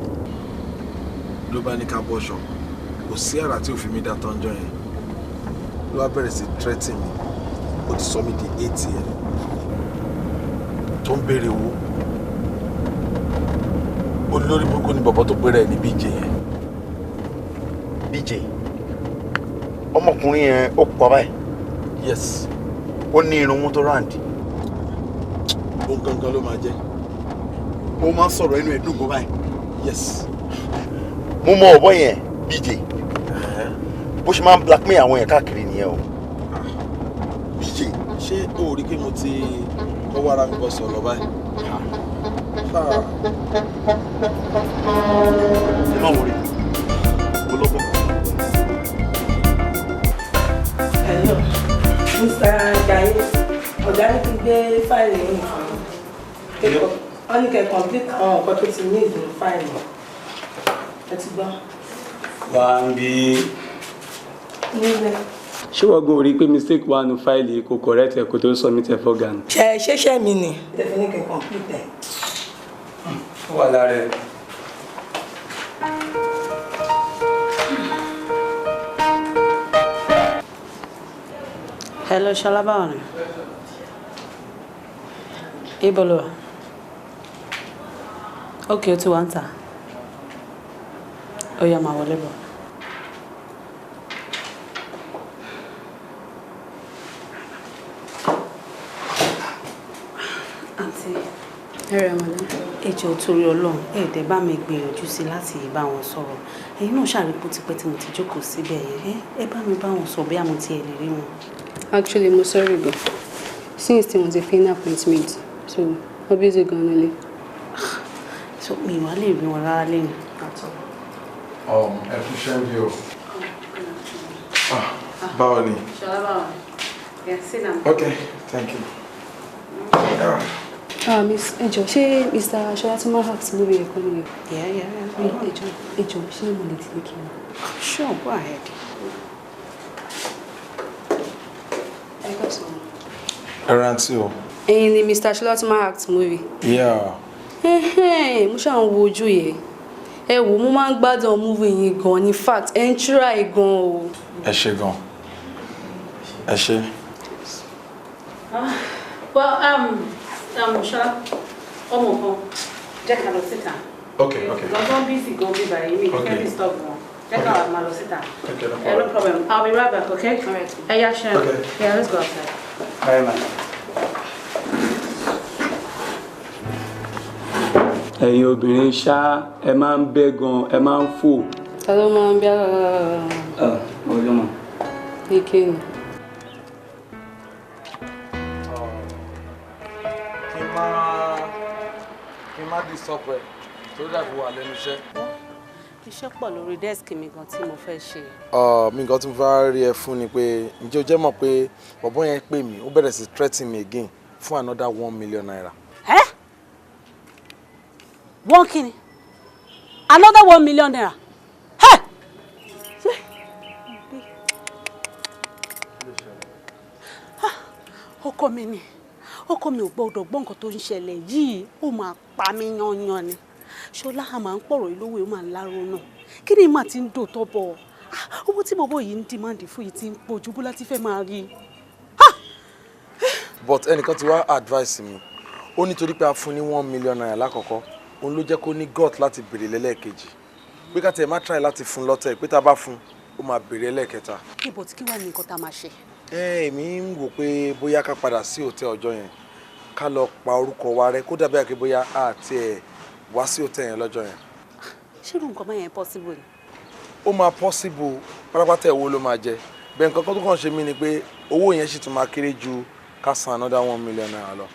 [SPEAKER 6] Ló bá ní ká bọ́ṣọ. Kò sí àrà tí ò fi mí dá tọ́njọ́ yẹn. Ló wá bẹ̀rẹ̀ sí threaten mi. Ó ti sọ mí di ATM. Tó ń béèrè owó. Olórí burúkú ni bọ̀bọ̀ tó péré ẹ̀ ní BJ yẹn.
[SPEAKER 2] BJ, ọmọkùnrin yẹn ó pupa báyìí?
[SPEAKER 6] Yes.
[SPEAKER 2] Ó ní irun mú tó round?
[SPEAKER 6] Òun gangan ló máa jẹ́.
[SPEAKER 2] Ó máa ń sọ̀rọ̀, ẹnu ẹ̀ dùn gan báyìí?
[SPEAKER 6] Yes.
[SPEAKER 2] Mo mọ ọ̀bọ yẹn, BJ. Bó ṣe máa ń blackmail àwọn yẹn káàkiri nìyẹn o, BJ.
[SPEAKER 6] Ṣé o rí pé mo ti ọwọ́ ara mi bọ̀ sọ̀rọ̀ báyìí?
[SPEAKER 2] Ẹ má wọrí, mo lọ́gbọ́n.
[SPEAKER 14] Hello, Mr. Jaiye, ọ̀gá ní kí n gbé fáìlì yìí fún mi. Wọ́n ní kẹ́ complete àwọn nǹkan tó ti ní ìdùnnú fáìlì. Ẹ ti gbọ́.
[SPEAKER 15] Wá ń bí.
[SPEAKER 14] Nílẹ̀.
[SPEAKER 15] Ṣé wọ́n gan rí pé mistake wà nù fáìlì, kò correct ẹ̀ kó tó submit ẹ̀ fọ́gà ni?
[SPEAKER 14] Ṣe ṣẹṣẹ mi ni. Tẹ̀fí ní kẹ́ complete ẹ̀.
[SPEAKER 15] Ó wà lára ẹ̀.
[SPEAKER 4] Hello, Ṣọlá, báwo ni? Ibo lo wà? Ok, o ti wà ń tà. Ó yá, máa wọlé bọ̀. Àǹtí,
[SPEAKER 16] Ẹ rẹ̀, madam.
[SPEAKER 4] Ẹ jọ̀ọ́, torí Ọlọ́run, ẹ dẹ̀ bá mi gbìyànjú sí láti bá wọn sọ̀rọ̀. Ẹ̀yin náà ṣàrípò tipẹ́ tí mo ti jókòó síbẹ̀ yẹn. Ẹ bá mi bá wọn sọ bí àmọ́ tí ẹ lè rí wọn.
[SPEAKER 16] Actually, mo sorry gan. Since tí mo ti fi ní appointment, so mo busy gan nílé.
[SPEAKER 4] So mi wá lè rí wọn rárá lẹ́yìn?
[SPEAKER 6] Ẹ kú iṣẹ́ ń bí o. Ah, báwo ni?
[SPEAKER 4] Ṣọlá, báwo ni? Yeah, sit down.
[SPEAKER 6] Okay, thank you. Ah.
[SPEAKER 16] Ah, Miss, ẹ jọ̀ọ́, ṣé Mr. Ṣọlá tí máa act movie ẹ̀kọ́ nìyẹn?
[SPEAKER 4] Yeah.
[SPEAKER 16] Ẹ jọ̀ọ́, ẹ jọ̀ọ́, ṣé mo lè tẹ̀lé kí n?
[SPEAKER 4] Sure, go ahead.
[SPEAKER 16] Ẹ ká sọ.
[SPEAKER 6] Ẹ rántí o.
[SPEAKER 16] Ẹ̀yin ni Mr. Ṣọlá tí máa act movie.
[SPEAKER 6] Yeah.
[SPEAKER 16] Ẹhẹ́n, mo ṣáà ń wo ojú yẹn. Ẹ wò, mo máa ń gbádùn movie yín gan. In fact, ẹ ń try gan o.
[SPEAKER 6] Ẹ ṣé gan. Ẹ ṣé.
[SPEAKER 4] Well, Ṣọlá, ọmọ kan, jẹ́ ká lọ síta.
[SPEAKER 6] Okay.
[SPEAKER 4] Gangan busy gan bí báyìí, mi
[SPEAKER 6] Okay.
[SPEAKER 4] fẹ́ disturb wọn. Jẹ́ ká máa lọ síta.
[SPEAKER 6] Okay, no
[SPEAKER 4] No problem. I'll be right back, okay?
[SPEAKER 16] All right.
[SPEAKER 4] Ẹ yá ṣe.
[SPEAKER 6] Okay.
[SPEAKER 4] Yeah, let's go outside.
[SPEAKER 15] Bye, ma. Ẹ̀yin obìnrin ṣá, ẹ máa ń bẹ́ gan, ẹ máa ń fò.
[SPEAKER 16] Ta ló máa ń bí ara
[SPEAKER 15] Ọlọ́mọ.
[SPEAKER 16] ní kíni?
[SPEAKER 6] Kí n má disturb ẹ torí dàbí wà lẹ́nu iṣẹ́.
[SPEAKER 4] Iṣẹ́ pọ̀ lórí desk mi gan tí mo fẹ́ ṣe.
[SPEAKER 6] Mi nǹkan tí mo fẹ́ rí ẹ fún ni pé, ǹjẹ́ o jẹ́ mọ̀ pé bọ̀bọ́ yẹn pè mí, ó bẹ̀rẹ̀ sí threaten me again fún another ₦1 million.
[SPEAKER 4] Ẹ́, wọ́n kí ni? Another ₦1 million? Ẹ́ ṣé Ah, ọkọ mi ni. Ọkọ mi ò gbọ́dọ̀ gbọ́ nǹkan tó ń ṣẹlẹ̀ yìí, ó máa pa mí yanyan ni. Ṣọlá, a máa ń pọ̀rọ̀ ìlówó, ó máa ń láró náà. Kí ni màá ti ń dò tọ́ bọ̀? Ah, owó tí bọ̀bọ̀ yìí ń demand fún yìí ti ń pọ̀ ju bó láti fẹ́ máa rí i.
[SPEAKER 6] But ẹnìkan ti wá advice mi, ó nítorí pé a fún ní ₦1 million lákọ̀ọ́kọ́, òun ló jẹ́ kó ní gut láti béèrè lẹ́lẹ́ẹ̀kejì, pé ká tiẹ̀ má try láti fún lọ́tẹ̀, pé tá a bá fún, ó máa béèrè ẹlẹ́ẹ̀kẹta.
[SPEAKER 4] Níbo tí kí wàá ní nǹkan tá a máa ṣe?
[SPEAKER 6] Ẹ èmi ń wò pé bóyá ká padà sí hòtẹ́ẹ̀ ọjọ́ yẹn, ká lọ pa orúkọ wa rẹ́, kó dàbí àkè bóyá a tiẹ̀ wá sí hòtẹ́ẹ̀ yẹn lọ́jọ́ yẹn.
[SPEAKER 4] Ṣé irú nǹkan báyẹn possible ni?
[SPEAKER 6] Ó máa possible pátápátá. Ẹ̀ wo ló máa jẹ bẹ́ẹ̀. Nǹkan kan tó kàn ṣe mí ni pé owó yẹn sì tún máa kéré ju ká san another ₦1 million lọ.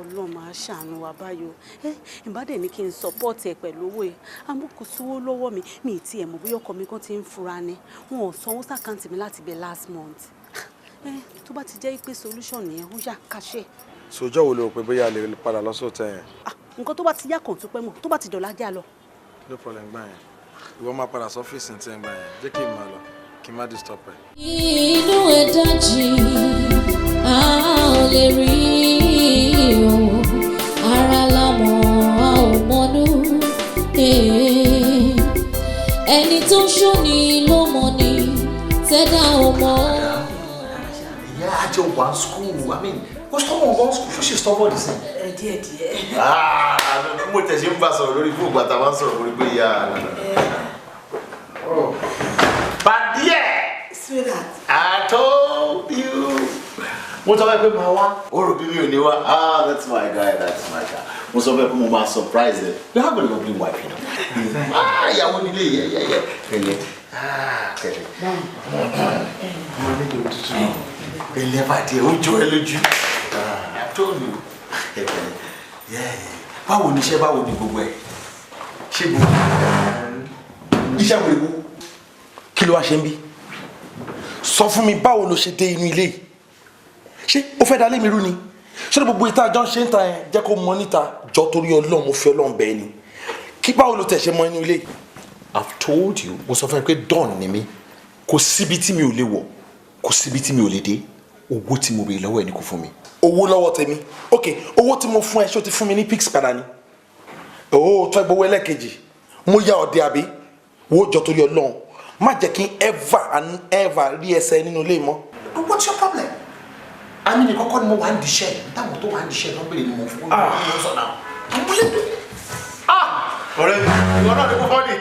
[SPEAKER 4] Ọlọ́run máa ṣàánú wa báyìí o. Ẹ ìbádẹ́ ní kí n support ẹ pẹ̀lú owó yìí, àmọ́ kò sówó lọ́wọ́ mi. Mi ì tiẹ̀ mọ̀ bóyá ọkọ mi kan ti ń fura ni. Wọn ò sanwó sí account mi láti bẹ̀ last month. Ẹ tó bá ti jẹ́ pé solution nìyẹn, ó yá káṣẹ́.
[SPEAKER 6] Sọjọ́ wo ló rò pé bóyá a lè padà lọ sóòtẹ́ yẹn?
[SPEAKER 4] Nǹkan tó bá ti yá kàn tó pẹ́ mọ̀, tó bá ti dọ̀la já lọ.
[SPEAKER 6] No problem gbà yẹn. Ìwọ máa padà sọ́fíìsì tí ẹ ń gbà yẹn. Jẹ́ kí n máa lọ, kí n má disturb ẹ.
[SPEAKER 1] Inú ẹ̀ dájì, a ò lè rí o. Ara la mọ̀, a ò mọ̀nú. Ẹni tó ń ṣóni ló mọ̀ ni, tẹ́dá ò mọ̀.
[SPEAKER 12] Ìyá àjọ wà school, I mean, ó stubborn gan school, ṣó ṣe stubborn sí.
[SPEAKER 7] Ẹ díẹ̀ díẹ̀.
[SPEAKER 12] Ah, mo tẹ̀ ṣe ń bá sọ̀rọ̀ lórí fóònù àtàwọn máa ń sọ̀rọ̀ lórí pé ìyá. Pàdé ẹ̀!
[SPEAKER 7] Sweetheart.
[SPEAKER 12] I told you. Mo sọ fẹ́ pé màá wá. Ó rò bí mi ò ní wá. Ah, that's my guy, that's my guy. Mo sọ fẹ́ pé mo máa surprise ẹ. You have a lovely wife, you know. Ah, ìyàwó nílé yẹ yẹ yẹ. Pẹ̀lẹ́. Ah, pẹ̀lẹ́. Mo ní kí o tutù náà. Pẹ̀lẹ́ bàdé, ó jọ ẹ lójú. Ah, I told you. Pẹ̀lẹ́. Yeah, yeah. Báwo ni iṣẹ́, báwo ni gbogbo ẹ̀? Ṣé gbogbo
[SPEAKER 6] iṣẹ́ wo lè wo? Kí ló wá ṣe ń bí? Sọ fún mi, báwo ló ṣe dé inú ilé yìí? Ṣé o fẹ́ dalé mi rú ni? Ṣé ní gbogbo ìta àjọ ń ṣe ń ta yẹn jẹ́ kó mọ níta? Jọ, torí Ọlọ́run, mo fi Ọlọ́run bẹ́ẹ̀ ni, kí báwo ló tẹ̀ ṣe mọ inú ilé yìí?
[SPEAKER 12] I've told you, mo sọ fún ẹ pé don ni mí. Kò síbi tí mi ò lè wọ̀, kò síbi tí mi ò lè dé. Owó tí mo béèrè lọ́wọ́ ẹ ní kò fún mi.
[SPEAKER 6] Owó lọ́wọ́ tèmi? Ok, owó tí mo fún ẹ, ṣé o ti fún mi ní pix padà ni? Owó tó fẹ́ gbowó ẹlẹ́ẹ̀kejì, mo yá ọ̀dẹ àbí? Wo, jọ, torí Ọlọ́run, má jẹ́ kí n ever and ever rí ẹsẹ̀ nínú ilé mọ́.
[SPEAKER 12] But what's your problem? Àmì ní kọ́kọ́ ni mo wà ń diṣẹ́, táwọn tó wà ń diṣẹ́ lọ́n béèrè ni mo fún mi sọ náà. Ọ̀rẹ́ mi, ìwọ náà ni mo fọ́ ni.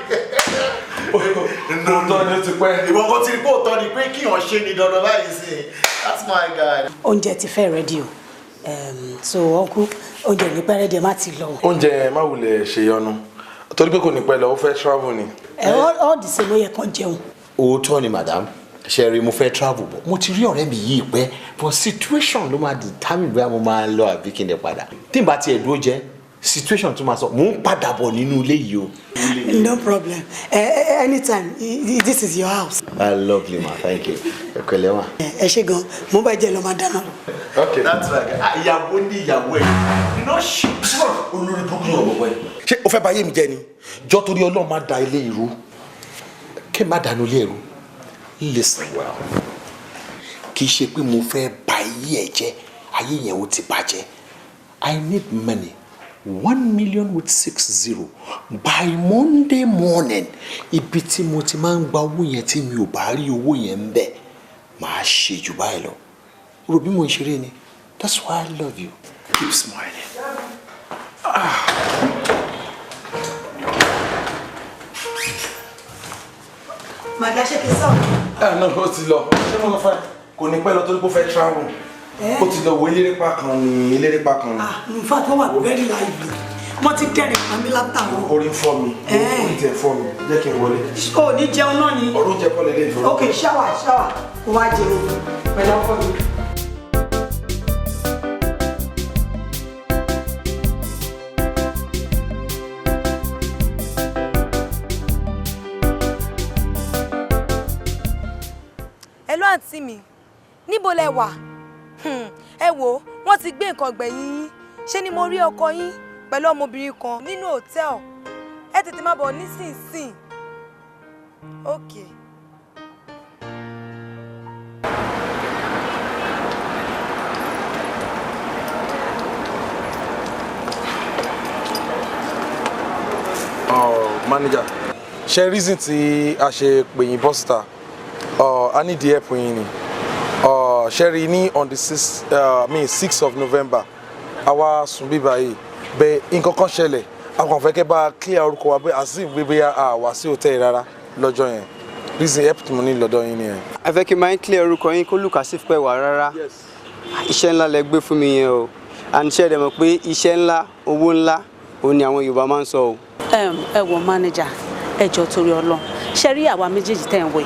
[SPEAKER 6] Òótọ́ ni, ó ti pẹ́.
[SPEAKER 12] Ìwọ kan ti rí pé òótọ́ ni pé kíyàn ṣe ni dandan báyìí sí. That's my guy.
[SPEAKER 7] Oúnjẹ ti fẹ́ ready o. So uncle, oúnjẹ ní pẹ́ ready, ẹ má ti lọ.
[SPEAKER 6] Oúnjẹ, má wulẹ̀ ṣèyọnu, torí pé kò ní pẹ́ lọ, ó fẹ́ travel ni.
[SPEAKER 7] Ẹ all the same, ó yẹ kán jẹun.
[SPEAKER 12] Òótọ́ ni, madam. Ṣe rí, mo fẹ́ travel bọ̀, mo ti rí ọ̀rẹ́ mi yìí pẹ́, but situation ló máa determine bóyá mo máa lọ àbí kí n lè padà. Tí n bá tiẹ̀ dúró jẹ́ situation tó máa sọ, mò ń padà bọ̀ nínú ilé yìí o.
[SPEAKER 7] No problem. Anytime, this is your house.
[SPEAKER 12] I love you, ma, thank you. Ẹ pẹ̀lẹ́ ma.
[SPEAKER 7] Ẹ ṣé gan, mo bá jẹ lọ máa dáná lọ.
[SPEAKER 12] Okay, that's right. Ìyàwó ní ìyàwó ẹ̀ you know she.
[SPEAKER 6] Olórí burúkú ni ọ̀bọ̀bọ̀ ẹ̀. Ṣé o fẹ́ bà ayé mi jẹ́ ni? Jọ, torí Ọlọ́run, má da ilé ìrú.
[SPEAKER 12] Kí n má dànù ilé ẹ̀rú? Listen well, kì í ṣe pé mo fẹ́ bà ayé ẹ̀ jẹ́, ayé yẹn ó ti bàjẹ́. I need money, 1 million with 60 by Monday morning. Ibi tí mo ti máa ń gba owó yẹn, tí mi ò bá rí owó yẹn ń bẹ̀, màá ṣe jù báyìí lọ. Rò bí mo ń ṣeré ni. That's why I love you. Keep smiling.
[SPEAKER 6] Ah.
[SPEAKER 7] Màdá, ṣé kí n sọ?
[SPEAKER 6] Ẹ náà, ó ti lọ. Ṣé mo sọ fún ẹ, kò ní pẹ́ lọ torí pé ó fẹ́ travel. Ó ti lọ wo elérépa kan ní elérépa kan ní.
[SPEAKER 7] In fact, wọ́n wà very lively. Wọ́n ti dẹ́rìn pa mí látàwọn.
[SPEAKER 6] Orí ń fọ́ mi, orí tẹ̀ fọ́ mi, jẹ́ kí n wọlé.
[SPEAKER 7] O ní jẹun náà ni?
[SPEAKER 6] Ọ̀rọ̀ oúnjẹ kọ́ lélẹ̀ ìfọ̀rọ̀.
[SPEAKER 7] Ok, shower, shower, kó wá jẹun pẹ̀lú ọkọ mi.
[SPEAKER 8] Hello, àǹtí mi, níbo lẹ wà? Ẹ wò, wọ́n ti gbé nǹkan gbẹ̀yìn yín. Ṣé ni mo rí ọkọ yín pẹ̀lú ọmọbìnrin kan nínú hòtẹ́ẹ̀lì. Ẹ tètè máa bọ̀ nísinsìnyí. Ok.
[SPEAKER 6] Oh, manager, ṣe reason tí a ṣe pè yín bọ́ síta, I need the help yín ni. Ṣe rí ní on the 6, I mean 6 of November, àwa sùn bíbá yìí bẹ́ẹ̀, nǹkan kan ṣẹlẹ̀. A kàn fẹ́ kẹ́ bá clear orúkọ wa pé as if bíbí a wá sí hòtẹ́ẹ̀lì rárá lọ́jọ́ yẹn. Reason help tí mo ní lọ́dọ̀ yín nìyẹn.
[SPEAKER 11] Ẹ fẹ́ kí n máa ń clear orúkọ yín kó look as if pé wà rárá. Iṣẹ́ ńlá lẹ gbé fún mi yẹn o, and ṣe dẹ̀ mọ̀ pé iṣẹ́ ńlá, owó ńlá, òun ni àwọn Yorùbá máa ń sọ o.
[SPEAKER 4] Ẹ wọ, manager, ẹ jọ̀ọ́, torí Ọlọ́run, ṣe rí àwa méjèèjì tẹ̀ ń wẹ̀,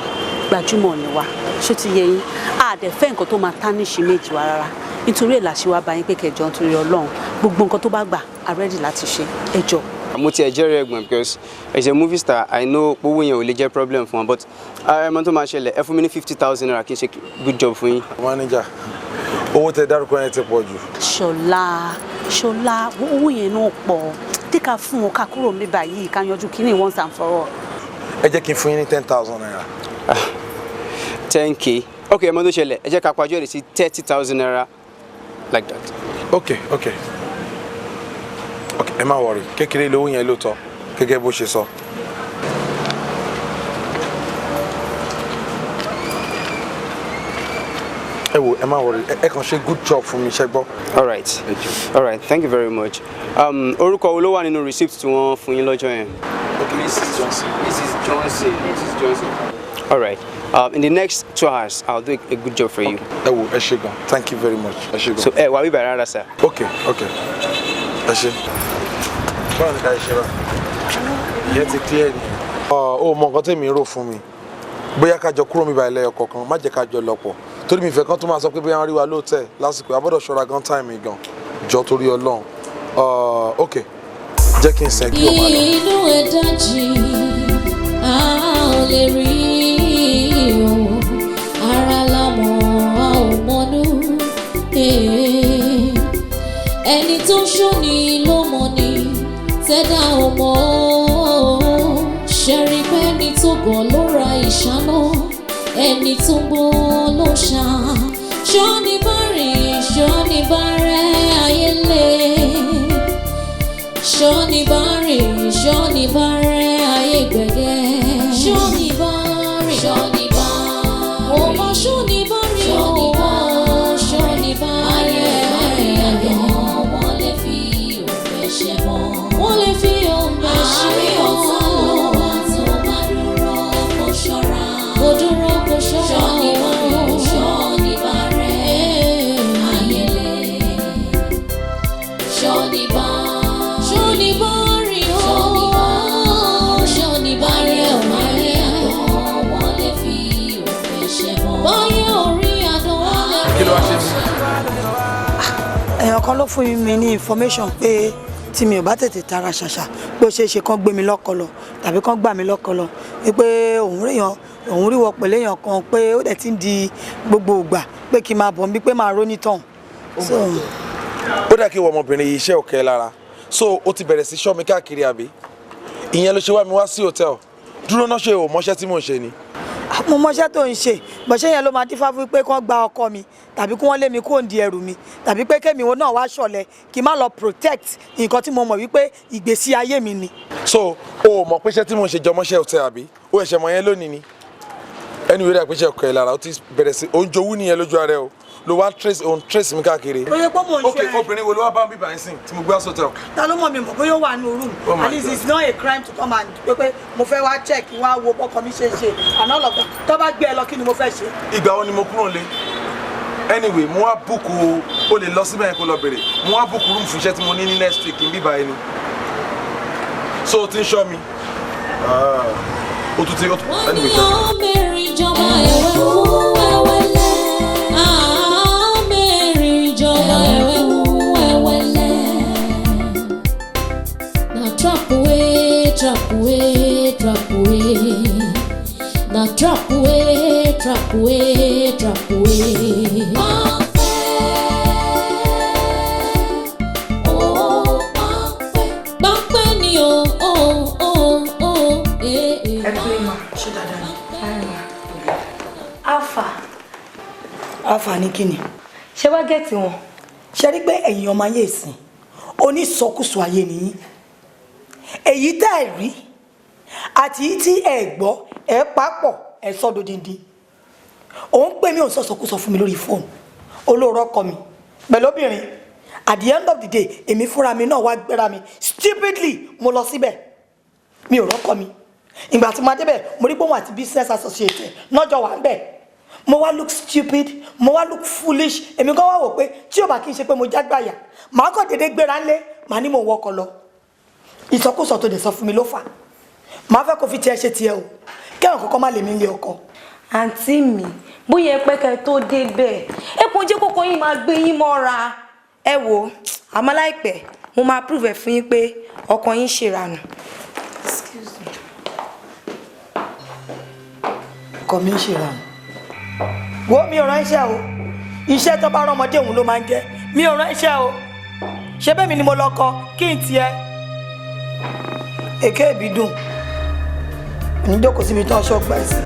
[SPEAKER 4] gbajúmọ̀ ni wa, ṣó ti yẹ yín? A dẹ̀ fẹ́ nǹkan tó máa tarnish image wa rárá. Nítorí ẹ̀ la ṣe wá bá yín pé kẹjọ, nítorí Ọlọ́run, gbogbo nǹkan tó bá gbà, a ready láti ṣe. Ẹ jọ̀ọ́.
[SPEAKER 11] Mo tiẹ̀ jẹ́rìí ẹ̀gbọ́n because as a movie star, I know owó yẹn ò lè jẹ́ problem fún wọn, but ẹ mọ tó máa ṣẹlẹ̀, ẹ fún mi ní ₦50,000 kí n ṣe good job fún yín.
[SPEAKER 6] Manager, owó tẹ dárúkọ yẹn ti pọ̀ jù.
[SPEAKER 4] Ṣọlá, Ṣọlá, owó yẹn náà pọ̀. Tí ká fún wọn, ká kúrò níbí báyìí, ká yanjú kíní once and for all.
[SPEAKER 6] Ẹ jẹ́ kí n fún yín ní ₦10,000.
[SPEAKER 11] 10K? Ok, ẹ mọ tó ṣẹlẹ̀, ẹ jẹ́ ká pàjọ́ rẹ̀ sí ₦30,000 like that.
[SPEAKER 6] Ok, ẹ má worry, kékeré lówó yẹn lóòótọ́ gẹ́gẹ́ bó ṣe sọ. Ẹ wo, ẹ má worry, ẹ kàn ṣe good job fún mi, ṣẹ́ gbọ́.
[SPEAKER 11] All right, thank you very much. Orúkọ wo ló wà nínú receipt tí wọ́n fún yín lọ́jọ́ yẹn? Mrs. Johnson. Mrs. Johnson. Mrs. Johnson. All right, in the next 2 hours, I'll do a good job for you.
[SPEAKER 6] Ẹ wo, ẹ ṣe gan, thank you very much, ẹ ṣe gan.
[SPEAKER 11] So ẹ wà wíbẹ̀ rárá, sir.
[SPEAKER 6] Ok, ẹ ṣe. Báwo ni ká ṣe bá ìyẹn ti clear ni? Ó mọ nǹkan tèmi rò fún mi, bóyá ká jọ kúrò mi báyìí lẹ́yọ kọ̀ọ̀kan, má jẹ́ ká jọ lọ pọ̀, torí mi fẹ́ kán tó máa sọ pé bóyá wọ́n rí wa lóòótẹ́ lásìkò. A gbọ́dọ̀ ṣọ́ra gan, time gan jọ, torí Ọlọ́run. Ok, jẹ́ kí n sẹ́ kí o máa lọ.
[SPEAKER 1] Inú ẹ̀ dájì, a ò lè rí o. Ara la mọ̀, a ò mọ̀nú. Ẹni tó ń ṣọ́ni ló mọ̀ ni, tẹ́dá ò mọ̀ ọ́. Ṣẹ̀rí pẹ́ni tó gọ̀ ló ra ìṣáná, ẹni tó ń gbọ́ ló ṣá. Ṣọ́ni bá rìn, ṣọ́ni bá rẹ́, ayé lé. Ṣọ́ni bá rìn, ṣọ́ni bá rẹ́, ayé gbẹ̀gẹ́. Ṣọ́ni bá rìn, ṣọ́ni bá rìn, ọmọ ṣọ́ni bá rìn, ṣọ́ni bá, ṣọ́ni bá rẹ́, ayé wọ́n lè fi òfẹ́ ṣe mọ́. Wọ́n lè fi òǹbẹ̀ ṣe mọ́. Ọ̀tá ló wà, tó bá dúró kó ṣọ́ra. Kó dúró kó ṣọ́ra. Ṣọ́ni bá rìn, ṣọ́ni bá rẹ́, ayé lè. Ṣọ́ni bá, ṣọ́ni bá rìn ó, ṣọ́ni bá rẹ̀ ó, ayé àdán wọ́n lè fi òfin ṣe mọ́. Báyé orí àdán wọ́n lè
[SPEAKER 6] Kí ló wá ṣe mí?
[SPEAKER 7] Èèyàn kan ló fún mi ní information pé tí mi ò bá tètè tara ṣàṣà, pé ó ṣeé ṣe kán gbé mi lọ́kọ lọ tàbí kán gbà mí lọ́kọ lọ, wípé òun ríyàn, òun ríwọ pẹ̀lú èèyàn kan, pé ó dẹ̀ ti ń di gbogbo ìgbà pé kí n máa bọ̀ níbi, pé máa róní tàn. So
[SPEAKER 6] Ó dà kí ìwọ ọmọbìnrin yìí, iṣẹ́ òkè lára, so ó ti bẹ̀rẹ̀ sí ṣọ́ mi káàkiri, àbí? Ìyẹn ló ṣe wá mi wá sí hòtẹ́ẹ̀lì. Dúró náà, ṣe ò mọṣẹ́ tí mò ń ṣe ni?
[SPEAKER 7] Mo mọṣẹ́ tó ń ṣe, bọ̀ṣẹ́ yẹn ló máa dífá fún pé kán gba ọkọ mi tàbí kí wọ́n lé mi kó ń di ẹrù mi, tàbí pé kémi wo náà wá ṣọ̀lẹ, kí n má lọ protect nǹkan tí mo mọ̀ wípé ìgbésí ayé mi ni.
[SPEAKER 6] So o ò mọ̀ pé iṣẹ́ tí mò ń ṣe jọmọ́ṣẹ́ hòtẹ́ẹ̀lì, àbí? Ó ẹ̀ṣẹ̀ mọ̀ yẹn lónìí ni. Anyway, dà pé iṣẹ́ òkè lára, ó ti bẹ̀rẹ̀ sí oúnjẹ owó nìyẹn lójú ara ẹ o, ló wá trace, òun trace mi káàkiri.
[SPEAKER 7] Ó yẹ pé mò ń ṣe
[SPEAKER 6] Ok, obìnrin wo ló wá bá ń bíbá yín sìn tí mo gbé wá sọ́tẹ̀ẹ̀lì?
[SPEAKER 7] Ta ló mọ̀? Mi mọ̀ bóyá ó wà ní room.
[SPEAKER 6] Oh my
[SPEAKER 7] At least
[SPEAKER 6] God.
[SPEAKER 7] it's not a crime to come and pé mo fẹ́ wá check, wá wo bọ́kọ mi ṣe ń ṣe and all of that. Tó bá gbé ẹ lọ, kí ni mo fẹ́ ṣe?
[SPEAKER 6] Ìgbà wo ni mo kúrò nílé? Anyway, mo wá book o. Lè lọ síbẹ̀ yẹn kó lọ bèrè. Mo wá book room fún iṣẹ́ tí mo ní ní next week ń bíbá ẹni, so o ti ń ṣọ́ mi. Ah, o tún ti o tún anyway.
[SPEAKER 1] Mẹ́rin jọba ẹ̀wẹ̀ fún ẹ̀wẹ̀lẹ̀. Mẹ́rin jọba ẹ̀wẹ̀ fún ẹ̀wẹ̀lẹ̀. Na trap way, trap way, trap way. Na trap way, trap way, trap way. Páńpẹ́, ó páńpẹ́, páńpẹ́ ni o, ó, ó, ó, eh, eh.
[SPEAKER 7] Ẹ kú ìmọ̀ ṣé dáadáa ni.
[SPEAKER 8] Alpha.
[SPEAKER 7] Alpha ní kíni?
[SPEAKER 8] Ṣé wá get wọn?
[SPEAKER 7] Ṣe rí pé ẹ̀yin ọmọ ayé ìsìn, onísọkúsọ ayé nìyí. Èyí tẹ́ ẹ̀ rí àti èyí tí ẹ gbọ́, ẹ papọ̀, ẹ sọ dodindi. Òun pè mí, òun sọ̀sọ̀kúsọ fún mi lórí fóònù, olóòrọ̀ ọkọ mi pẹ̀lú obìnrin. At the end of the day, èmi fúnra mi náà wá gbéra mi stupidly, mo lọ síbẹ̀, mi ò rọ́kọ mi. Ìgbà tí mo débẹ̀, mo rí pé òun àti business associate ẹ̀ lọ́jọ́ wà ń bẹ̀. Mo wá look stupid, mo wá look foolish. Èmi gan wá wò pé tí ò bá kí n ṣe pé mo jágbáyà, màá kàn déédéé gbéra ńlé, màá ní mò ń wọkọ̀ lọ. Ìsọkúsọ tó dẹ̀ sọ fún mi ló fà. Màá fẹ́ kó fi tiẹ̀ ṣe tiẹ̀ o, kẹ́hìn kọ́kọ́ má lè mí lé ọkọ.
[SPEAKER 8] Àǹtí mi, bóyá ẹ pẹ́ kẹ́ tó débẹ̀, ẹ kò jẹ́ kókó yín máa gbé yín mọ́ra. Ẹ wò ó, àmọ́ láìpẹ́ mo máa prove ẹ̀ fún yín pé ọkọ yín ṣèrànù. Excuse me.
[SPEAKER 7] Ọkọ mi ń ṣèrànù. Wo, mi ò rán iṣẹ́ o. Iṣẹ́ tó bá rán ọmọdé òun ló máa ń jẹ́. Mi ò rán iṣẹ́ o. Ṣé bẹ́ẹ̀ mi ni mo lọ kọ kí n tiẹ̀? Èké ìbí dùn. Ní jókòó síbi tán ṣọ́gbà ẹ̀ sí.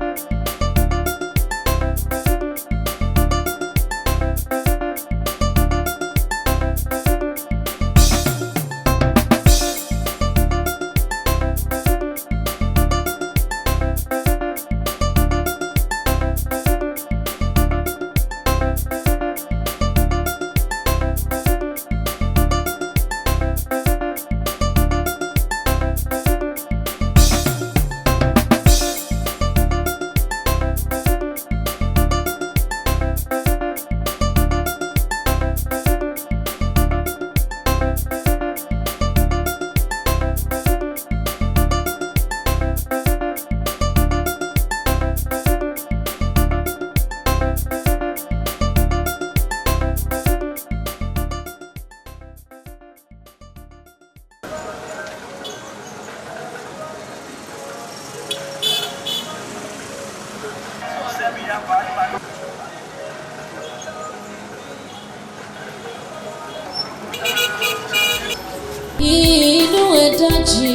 [SPEAKER 1] Inú ẹ̀ dájì,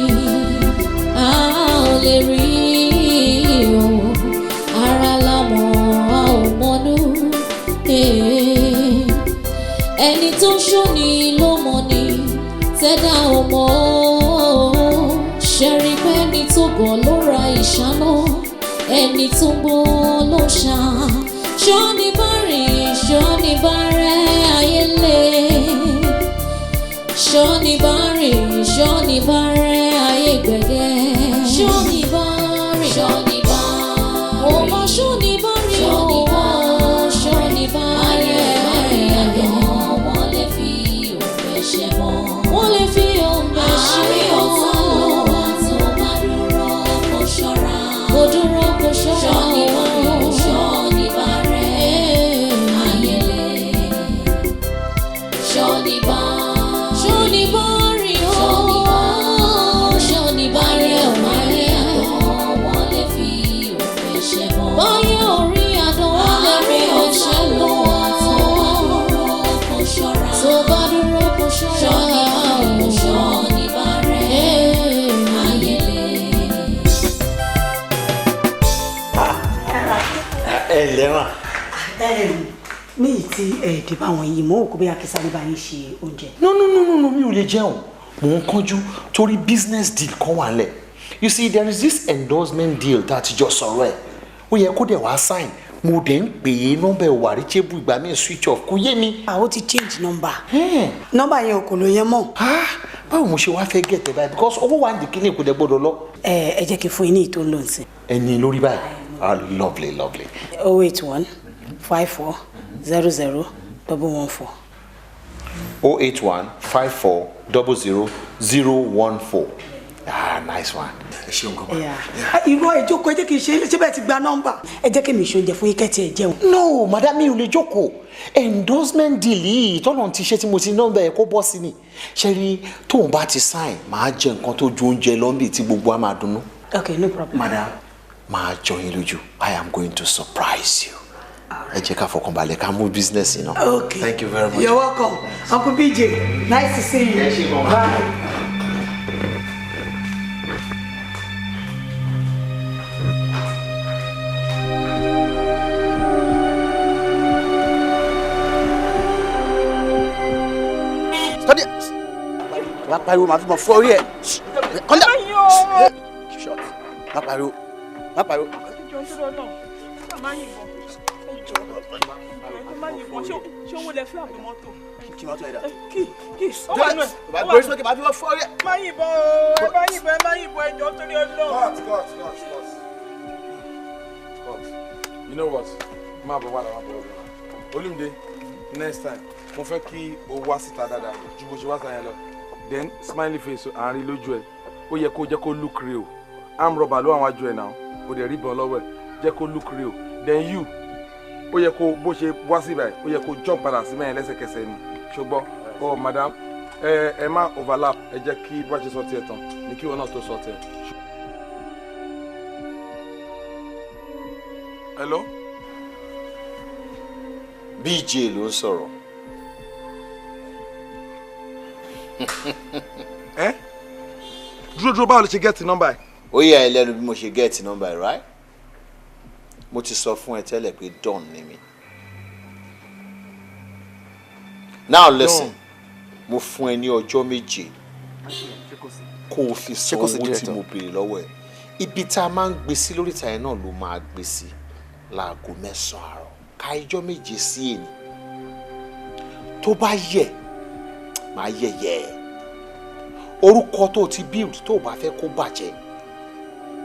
[SPEAKER 1] a ò lè rí o. Ara la mọ̀, a ò mọ̀nú. Ẹni tó ń ṣóni ló mọ̀ ni, tẹ́dá ò mọ̀ o. Ṣẹ̀rí pé ẹni tó gọ̀ ló ra ìṣáná, ẹni tó ń gbọ́ ló ṣá. Ṣọ́ni bá rìn, ṣọ́ni bá rẹ́ ayé lé. Ṣọ́ni bá rìn, ṣọ́ni bá rẹ́ ayé gbẹ̀gẹ́. Ṣọ́ni bá rìn, ṣọ́ni bá rìn. Ó mọ ṣọ́ni bá rìn, ṣọ́ni bá, ṣọ́ni bá rẹ́ ayé àdán. Wọ́n lè fi òfẹ́ ṣe mọ́. Wọ́n lè fi òǹgbẹ ṣe mọ́. Àárín ọ̀tá ló wà, tó bá dúró kó ṣọ́ra. Kó dúró kó ṣọ́ra. Ṣọ́ni bá rìn, ṣọ́ni bá rẹ́ ayé lè. Ṣọ́ni bá ṣọ́ni bá rìn ó, ṣọ́ni bá rẹ̀ ó máa rí àdán, wọ́n lè fi òfin ṣe mọ́. Báyẹ̀ orí àdán, wọ́n lè rí ọ̀ṣẹ́ lọ. Tó bá dúró kó ṣọ́ra. Ṣọ́ni bá rìn, ṣọ́ni bá rẹ̀ ayé lè.
[SPEAKER 12] Ẹ lẹ́ràn.
[SPEAKER 7] Ní ìtì ẹ̀ẹ́dì báwọn yìí mọ́ òkú bóyá kí sáré bá yín ṣe oúnjẹ.
[SPEAKER 12] No, no, no, no, no, mi ò lè jẹun. Mò ń kánjú torí business deal kan wà nílẹ̀. You see, there is this endorsement deal tá a ti jọ sọ̀rọ̀ ẹ̀. Ó yẹ kó dẹ̀ wá sign. Mo dẹ̀ ń pè é, nọ́mbà ẹ̀ wà reachable, ìgbà míì switch off, kò yé mi.
[SPEAKER 7] Àwọn ti change number. Nọ́mbà yẹn ò kò ló yẹn mọ́.
[SPEAKER 12] Báwo mo ṣe wá fẹ́ gẹ̀tẹ̀ báyìí? Because owó wa ń di kíní kò dẹ̀ gbọ́dọ̀ lọ.
[SPEAKER 7] Ẹ jẹ́ kí n fún yín ní ìtò ń lò sí.
[SPEAKER 12] Ẹni lórí báyìí. Ah, lovely, lovely.
[SPEAKER 7] 081 54 00 114.
[SPEAKER 12] 081 54 00 014. Ah, nice one. Ẹ ṣeun gan ma.
[SPEAKER 7] Irọ́, ẹ jókòó, ẹ jẹ́ kí n ṣe é ṣé bẹ́ẹ̀ ti gba nọ́mbà. Ẹ jẹ́ kí mi ṣe oúnjẹ fún yín kẹ́tì ẹ̀ jẹun.
[SPEAKER 12] No, madam, mi ò lè jókòó. Endorsement deal yìí tọ́nà ti ṣe tí mo ti nọ́mbà ẹ̀ kó bọ́ sí ni. Ṣé rí, tóun bá ti sign, màá jẹ nǹkan tó ju oúnjẹ lọ́nbì tí gbogbo á máa dunnú.
[SPEAKER 7] Okay, no problem.
[SPEAKER 12] Madam, máa jọ yín lójú. I am going to surprise you. Ẹ jẹ́ ká fọkànbalẹ̀ ká mú business yìí náà.
[SPEAKER 7] Okay.
[SPEAKER 12] Thank you very much.
[SPEAKER 7] You're welcome. Uncle BJ, nice to see you. Bye.
[SPEAKER 2] Study. Má pariwo, màá fi mọ̀ fọ́ orí ẹ̀. Kọ́ńdà. Keep short. Má pariwo. Má pariwo.
[SPEAKER 14] Ṣé owó lẹ fẹ́ àbí mọ́tò?
[SPEAKER 2] Kí mọ́tò ẹ̀ dà.
[SPEAKER 14] Kí ó wà nù ẹ̀.
[SPEAKER 2] Bàbá gbórí sókè, màá fi mọ̀ fọ́ orí ẹ̀.
[SPEAKER 14] Má yìnbọn o, ẹ má yìnbọn, ẹ má yìnbọn, ẹ jọ̀ọ́ torí Ọlọ́run.
[SPEAKER 6] Cut, cut, cut, cut. Cut. You know what? Má bọ̀ wá, má bọ̀ wá. Olúmídé, next time, mo fẹ́ kí o wá síta dáadáa ju bó ṣe wá sáyẹn lọ. Then smiley face àárín lójú ẹ̀, ó yẹ kó jẹ́ kó look real. Arm rubber ló wà wájú ẹ̀ náà, o dẹ̀ rí ìbọn lọ́wọ́ ẹ̀, jẹ́ kó look real. Then you, ó yẹ kó bó ṣe wá sí ibà, ó yẹ kó jump padà sí mẹ́rin lẹ́sẹ̀kẹsẹ̀ ni. Ṣùgbọ́n, oh madam, ẹ má overlap, ẹ jẹ́ kí bá ṣe sọ tiẹ̀ tán, ní kí wọn náà tó sọ tiẹ̀. Hello?
[SPEAKER 12] BJ ló ń sọ̀rọ̀.
[SPEAKER 6] Ẹ dúró dúró, báwo ló ṣe get nọ́mbà ẹ̀?
[SPEAKER 12] Ó yà ẹ́ lẹ́nu bí mo ṣe get nọ́mbà ẹ̀, right? Mo ti sọ fún ẹ tẹ́lẹ̀ pé Don ni mi. Now listen, mo fún ẹ ní ọjọ́ 7 kó o fi san owó tí mo béèrè lọ́wọ́ ẹ. Ibi tá a máa ń gbé sí lórí ìta yẹn náà ló máa gbé sí láago 9 àárọ̀. Ka ijọ́ 7 sí èní. Tó bá yẹ, máa yẹ̀yẹ́ ẹ̀. Orúkọ tó ti build tó o bá fẹ́ kó bàjẹ́,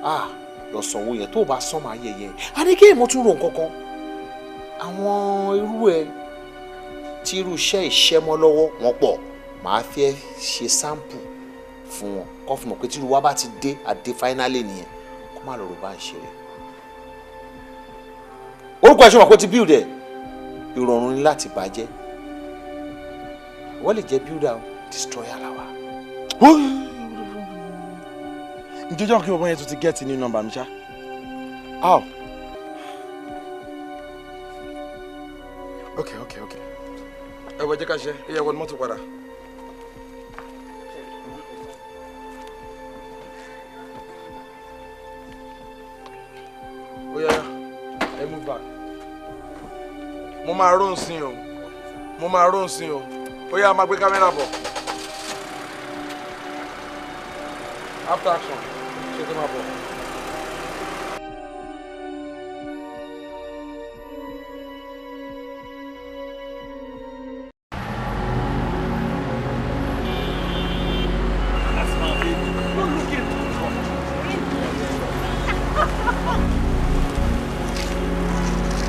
[SPEAKER 12] ah, lọ sanwó yẹn. Tó o bá san, máa yẹ̀yẹ́. Àdégé mo tún rò nǹkan kan. Àwọn irú ẹ tí irú iṣẹ́ ìṣẹ́ mọ́ lọ́wọ́ wọn pọ̀, màá fẹ́ ṣe sample fún wọn kọ́ fún mọ̀ pé tírú wa bá ti dé àdé finally nìyẹn, kó má lọ rò bá ń ṣe rẹ̀. Orúkọ ẹ̀ ṣe mọ̀ pé ó ti build ẹ̀, ìrọ̀rùn ni láti bàjẹ́. Wọ́n lè jẹ́ builder o, destroyer làwa.
[SPEAKER 6] Ǹjẹ́ jọ́ kí bàbá yẹn tún ti get new number mi ṣá? How? Okay. Ẹ wọ jẹ́ ká ṣe, ẹ yẹ wọ mọ́tò padà. Ó yá, ẹ move back. Mo máa ró nsìn o. Mo máa ró nsìn o. Ó yá, máa gbé kámẹ́rà bọ̀. After action, ṣe tó máa bọ̀.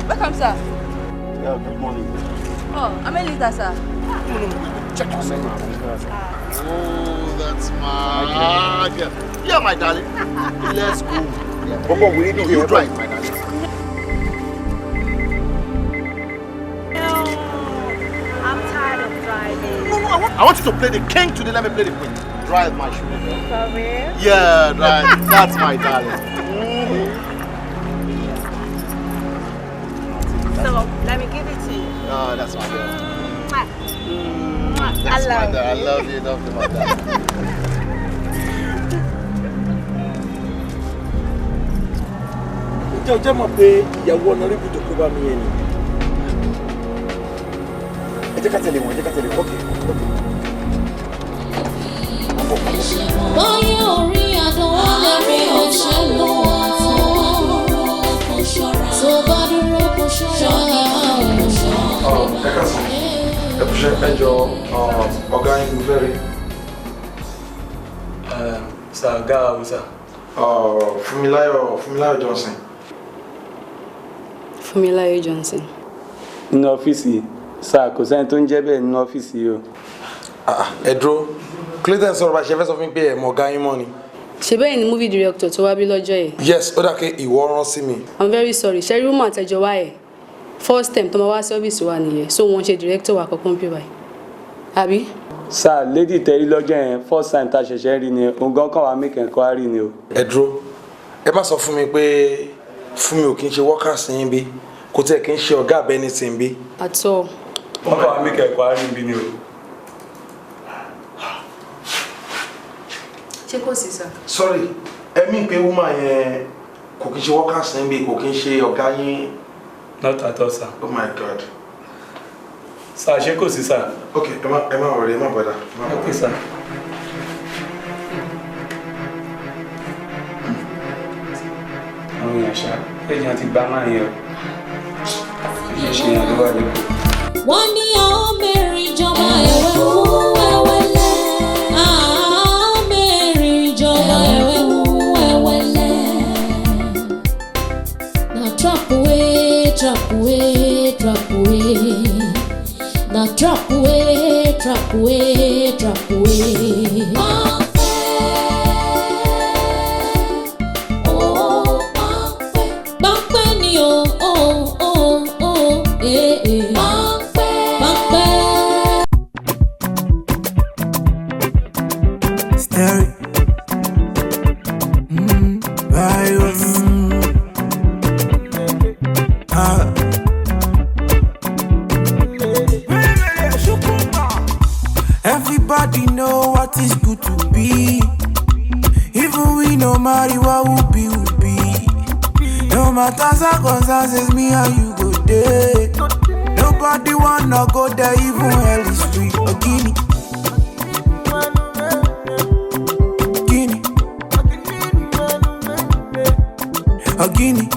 [SPEAKER 16] Welcome, sir.
[SPEAKER 2] Yeah, good morning.
[SPEAKER 16] Oh, I'm a leader, sir.
[SPEAKER 12] No, check yourself. Oh, that's my girl. Yeah, my darling. Let's go. Yeah. Bobo, we need you drive, my darling.
[SPEAKER 8] No, I'm tired of driving.
[SPEAKER 12] No, I want you to play the king today. Let me play the queen. Drive, my sugar.
[SPEAKER 8] For real?
[SPEAKER 12] Yeah, drive. That's my darling.
[SPEAKER 8] So, let me give it to you.
[SPEAKER 12] Oh, that's my girl.
[SPEAKER 8] Mwah.
[SPEAKER 12] That's
[SPEAKER 8] I love
[SPEAKER 12] my darling. I
[SPEAKER 8] you.
[SPEAKER 12] love you, love you, my darling.
[SPEAKER 6] Ǹjẹ́ o jẹ́ mọ̀ pé ìyàwó ọ̀nàrẹ́bù tó kó bá mi yẹn ni? Ẹ jẹ́ ká tẹ̀lé wọn, ẹ jẹ́ ká tẹ̀lé wọn. Okay.
[SPEAKER 1] Báyé orí àdánwò lè rí ọ̀ṣẹ́ lò wá. Tó bá dúró kò ṣọ́ra.
[SPEAKER 6] Ẹ káàsán. Ẹ kúṣẹ́, ẹ jọ ọ̀gá yín mo fẹ́ rí.
[SPEAKER 15] Sir, ọ̀gá wa wo sir?
[SPEAKER 6] Fúnmiláyọ̀ Johnson.
[SPEAKER 16] Fúnmiláyọ̀ Johnson.
[SPEAKER 15] Nínú ọ́fíìsì, sir, kò sẹ́ni tó ń jẹ́ bẹ́ẹ̀ nínú ọ́fíìsì yìí o.
[SPEAKER 6] Ẹ dúró, Clayton sọ̀rọ̀ bá ṣe fẹ́ sọ fún mi pé ẹ mọ̀ ọ̀gá yín mọ́ ni.
[SPEAKER 16] Ṣé bẹ́ẹ̀ ni movie director tó wá bí lọ́jọ́ yẹn?
[SPEAKER 6] Yes, ó dà pé ìwọ rán sí mi.
[SPEAKER 16] I'm very sorry, ṣe rí woman àtẹjọ wá ẹ̀ first time tó máa wá sí ọ́fíìsì wa nìyẹn, so wọ́n ṣe director wa kankan bí báyìí. Àbí?
[SPEAKER 15] Sir, lady tẹ̀rí lọ́jọ́ yẹn first time tá a ṣẹ̀ṣẹ̀ rí ni, òun gan kàn wá make enquiry ni o.
[SPEAKER 6] Ẹ dúró, ẹ má sọ fún mi pé fún mi ò kí ń ṣe workers yín bí, kò tiẹ̀ kí ń ṣe ọ̀gá abẹ́ni tí ń bí.
[SPEAKER 16] At all.
[SPEAKER 15] Wọ́n kàn wá make enquiry bí ni o.
[SPEAKER 16] Ṣé kò sí, sir?
[SPEAKER 6] Sorry, ẹ mí pé woman yẹn kò kí ń ṣe workers yín bí, kò kí ń ṣe ọ̀gá yín.
[SPEAKER 15] Not at all, sir.
[SPEAKER 6] Oh my God.
[SPEAKER 15] Sir, ṣé kò sí, sir?
[SPEAKER 6] Okay, ẹ má worry, ẹ má bother.
[SPEAKER 15] Okay, sir. Àwọn èèyàn ṣá, èèyàn ti gbá máa yẹn o. Ṣé ṣe yẹn ló wà lẹ́kọ̀ọ́?
[SPEAKER 1] Wọ́n ní àwọn mẹ́rin jọba ẹ̀wẹ̀ kú ẹ̀wẹ̀lẹ̀. Àwọn mẹ́rin jọba ẹ̀wẹ̀ kú ẹ̀wẹ̀lẹ̀. Na trap way, trap way, trap way. Na trap way, trap way, trap way. Páńpẹ́, ó páńpẹ́, páńpẹ́ ni ó.
[SPEAKER 17] Everybody know what is good to be. Even we no marry, what will be, will be. No matter circumstances, me and you go there. Nobody wanna go there, even hell is free. Oh, guinea. Guinea. Oh, guinea.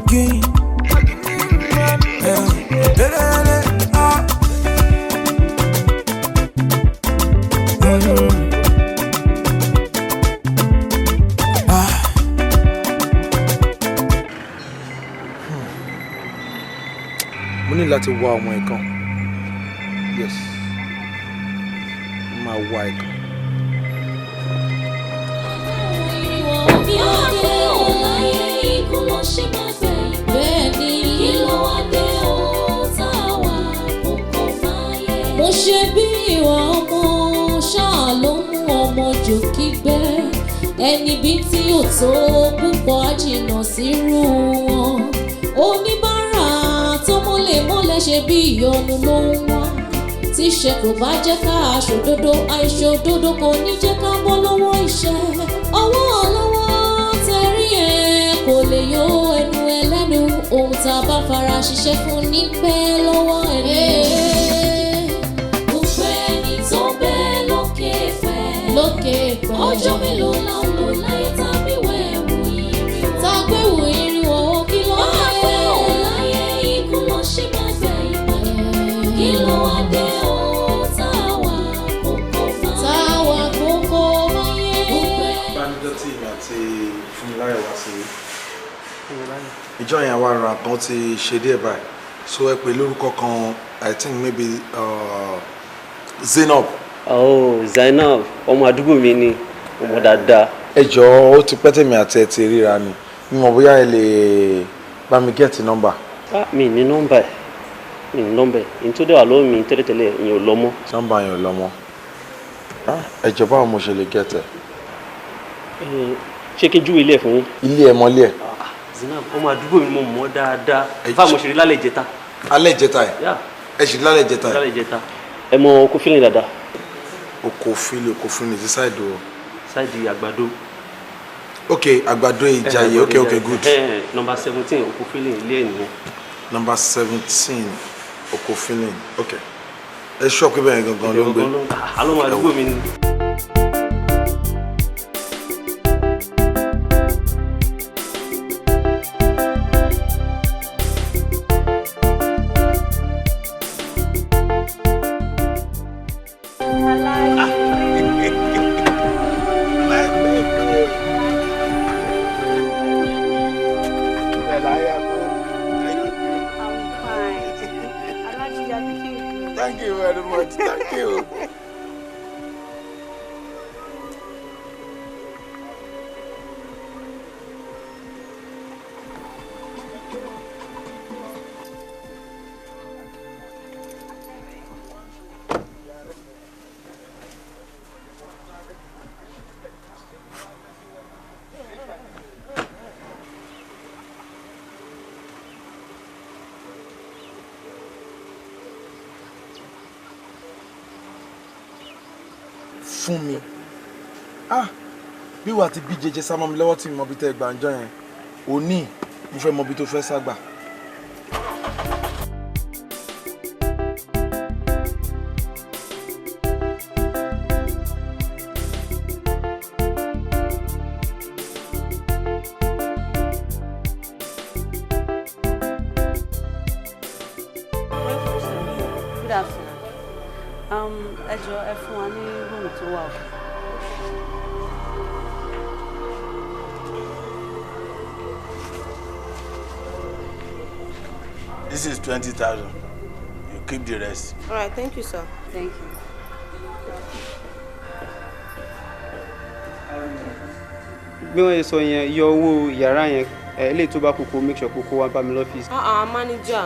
[SPEAKER 17] Guinea.
[SPEAKER 6] Mo ní láti wá ọmọ ẹ̀ kan. Yes, mo máa wá ẹ̀ kan.
[SPEAKER 1] Kí ló dé o láyé ikú ló ṣe máa gbẹ̀yìn? Bẹ́ẹ̀ ni kí ló wá dé o tá a wà kókó máa yẹ. Mo ṣe bí ìwà ọmọ ṣáà ló mú ọmọ jò kígbẹ́. Ẹni bí tí ò tó púpọ̀ á jìnnà sírú wọn. Oníbàárà tó mọ́lẹ̀ mọ́lẹ̀ ṣe bí ìyọnu ló ń wá. Tíṣe kò bá jẹ́ ká aṣòdodo, àìṣòdodo kò ní jẹ́ ká bọ́ lọ́wọ́ iṣẹ́. Ọwọ́ ọlọ́wọ́ tẹ̀rí ẹ̀ kò lè yọ ẹnu ẹlẹ́nu. Ohun tá a bá fara ṣiṣẹ́ fún ní pẹ́ lọ́wọ́ ẹni. Gbogbo ẹni tó bẹ́ lókè pẹ́. Lókè pẹ́. Ọjọ́ mélòó la ń lò láyé tàbí wẹ̀wù irin wọ̀. Tàgbéwò irin wọ̀ kí ló dé? Máa pẹ́ òun láyé ikú ló ṣe máa gbẹ̀yìn pẹ́. Kí ló wá dé o tá a wà kókó máa. Tá a wà kókó máa yé.
[SPEAKER 6] Bánijọ́ tí èmi àti Fúnmiláyọ̀ wá sí ìjọ yẹn wá ra nǹkan ti ṣe díẹ̀ báyìí, so ẹ pè lórúkọ kan, I think maybe Zainab.
[SPEAKER 18] Oh, Zainab, ọmọ àdúgbò mi ni, ọmọ dáadáa.
[SPEAKER 6] Ẹ jọ̀ọ́, ó ti pẹ́ tèmi àti ẹ ti ríra ni, mi mọ̀ bóyá ẹ lè bá mi gẹ́ẹ̀tì nọ́mbà.
[SPEAKER 18] Ah, mi ní nọ́mbà ẹ̀, mi ní nọ́mbà ẹ̀, ní tó dé wà lọ́wọ́ mi tẹ́lẹ̀tẹ́lẹ̀ ìyẹn ò lọ mọ́.
[SPEAKER 6] Nọ́mbà yẹn ò lọ mọ́. Ẹ jọ̀ọ́, báwo mo ṣe lè gẹ́ẹ̀tì ẹ̀?
[SPEAKER 18] Ṣé kí n júwe ilé ẹ̀ fún yín?
[SPEAKER 6] Ilé ẹ̀ mọ́lé ẹ̀.
[SPEAKER 18] Zainab, ọmọ àdúgbò mi, mo mọ̀ dáadáa. Fáwọn mo ṣe rí lálẹ́ ìjẹta.
[SPEAKER 6] Alẹ́ ìjẹta ẹ̀? Ẹ ṣe rí lálẹ́ ìjẹta ẹ̀?
[SPEAKER 18] Lálẹ́ ìjẹta. Ẹ mọ oko fílìn dáadáa.
[SPEAKER 6] Oko fílìn, oko fílìn ti ṣáìdì o.
[SPEAKER 18] Ṣáìdì àgbàdo.
[SPEAKER 6] Ok, àgbàdo Ìjàyè, ok ok good.
[SPEAKER 18] Nọ́mbà 17 oko fílìn ilé ẹ̀ nìyẹn.
[SPEAKER 6] Nọ́mbà 17 oko fílìn, ok. Ẹ ṣọ́ pé bẹ́ẹ̀ gangan ló ń gbé.
[SPEAKER 18] Àlọ́ ọmọ àdúgbò mi ni.
[SPEAKER 6] Thank you very much. Thank you. Fún mi, ah, bí wàá ti bí jẹjẹ sá mọ́ mi lọ́wọ́ tí mi mọ bí tẹ́ gbàǹjọ́ yẹn òní, mo fẹ́ mọ bí tó fẹ́ ságbà.
[SPEAKER 4] Good afternoon. Ẹ jọ̀ọ́, ẹ fún wa ní room tó wà o.
[SPEAKER 19] This is 20,000. You keep the rest.
[SPEAKER 14] All right, thank you, sir.
[SPEAKER 4] Thank you.
[SPEAKER 15] Bí wọ́n ṣe sọ yẹn, iye owó yàrá yẹn, ẹ eléyìí tó bá kókó, make sure kókó wá bá mi lọ́fíìsì.
[SPEAKER 14] Ah ah, manager.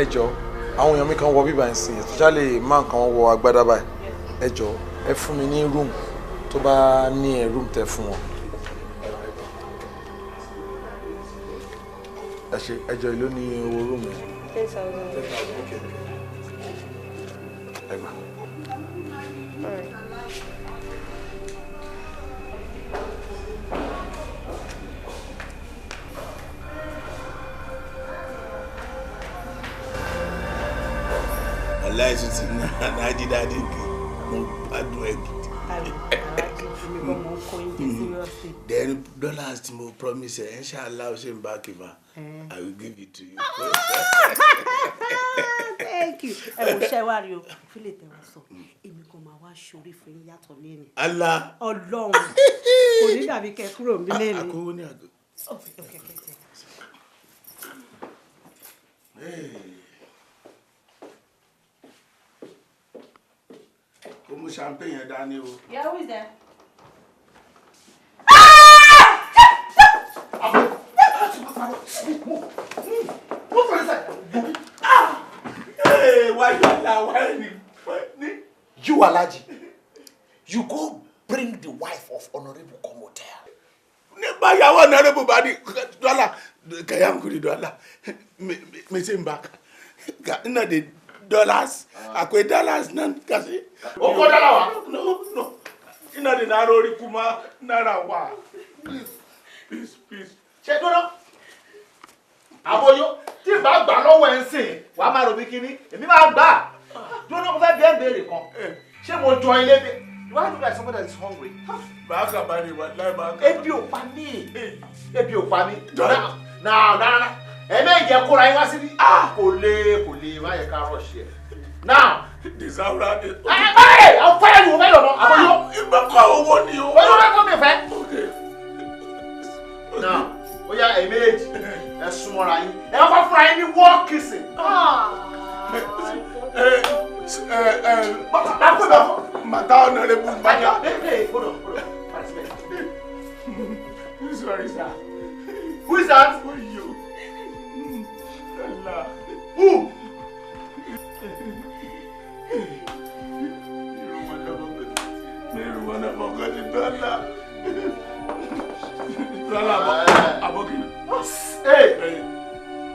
[SPEAKER 6] Ẹ jọ̀ọ́, àwọn èèyàn mi kan wọ bíbá ẹ̀ sìn, especially man kan wọ agbádá báyìí. Ẹ jọ̀ọ́, Ẹ fún mi ní room tó bá ní ẹ room tẹ fún wọn. Ẹ ṣe ẹjọ́ ìlú ní owó room yẹn.
[SPEAKER 14] 10,000.
[SPEAKER 6] 10,000, okay. Ẹ gbà.
[SPEAKER 14] All right.
[SPEAKER 19] Aláìsí ti náà dídádì kì mo gbádùn ẹ gidi. Then dollars tí mo promise ẹ, inshallah ó ṣe ń bá kìfà, I will give it to you.
[SPEAKER 9] Thank you. Ẹ wò ṣẹ́ wá rí o, fílẹ̀ tẹ̀ wá sọ, èmi kò máa wá ṣorí fún yín yàtọ̀ lẹ́nu.
[SPEAKER 19] Allah.
[SPEAKER 9] Ọlọ́run kò ní dàbí kẹ́ kúrò níbí lẹ́nu.
[SPEAKER 19] Àkówó ní àgọ́.
[SPEAKER 9] Okay, okay.
[SPEAKER 19] Kó mú champagne yẹn dání o.
[SPEAKER 9] Yeah, who is there?
[SPEAKER 12] You Alhaji, you go bring the wife of Honorable come hotel.
[SPEAKER 19] Nígbà yàwó Honorable bá ní dọ́là kẹ̀yàmùkúrì dọ́là mi sì ń bá ka nná de dollars akwai dollars nan kasi.
[SPEAKER 12] Ó kó dọ́là wá.
[SPEAKER 19] No, no, ina de narori kuma náírà wá. Please, please, please.
[SPEAKER 12] Ṣé dúró? Àbóyó tí n bá gbà lọ́wọ́ ẹ̀ ń sìn wàá máa rò bí kíní èmi máa gbà á. Dúró mo fẹ́ bí ẹ̀ ń béèrè kan. Ṣé mo jọ ilé bí? Do I look like somebody that is hungry?
[SPEAKER 19] Bàá kà bá ní wà láì bàá kà.
[SPEAKER 12] Ebi ò pa mí. Ebi ò pa mí. Náà náà náà ẹ̀mẹ́ ìjẹ́ kóra yín wá síbí. Kò lè kò lè má yẹ ká rọ̀ṣì ẹ̀. Now.
[SPEAKER 19] Disaura ni.
[SPEAKER 12] Ẹ ẹ àwọn fẹ́rẹ̀ ni mo fẹ́ lọ mọ́ àbóyó.
[SPEAKER 19] Ìgbà kan owó ni o.
[SPEAKER 12] Oyún fẹ́ kọ́ mi fẹ́. Now ó yá ẹ̀yin méjèèjì ẹ súnmọ́ra yín ẹ kọ́kọ́ fúnra yín ní war kissing.
[SPEAKER 19] Mata Honorable Mata.
[SPEAKER 12] Hold on, hold on.
[SPEAKER 19] Sorry, sir.
[SPEAKER 12] Who is that?
[SPEAKER 19] Who you? Allah.
[SPEAKER 12] Who?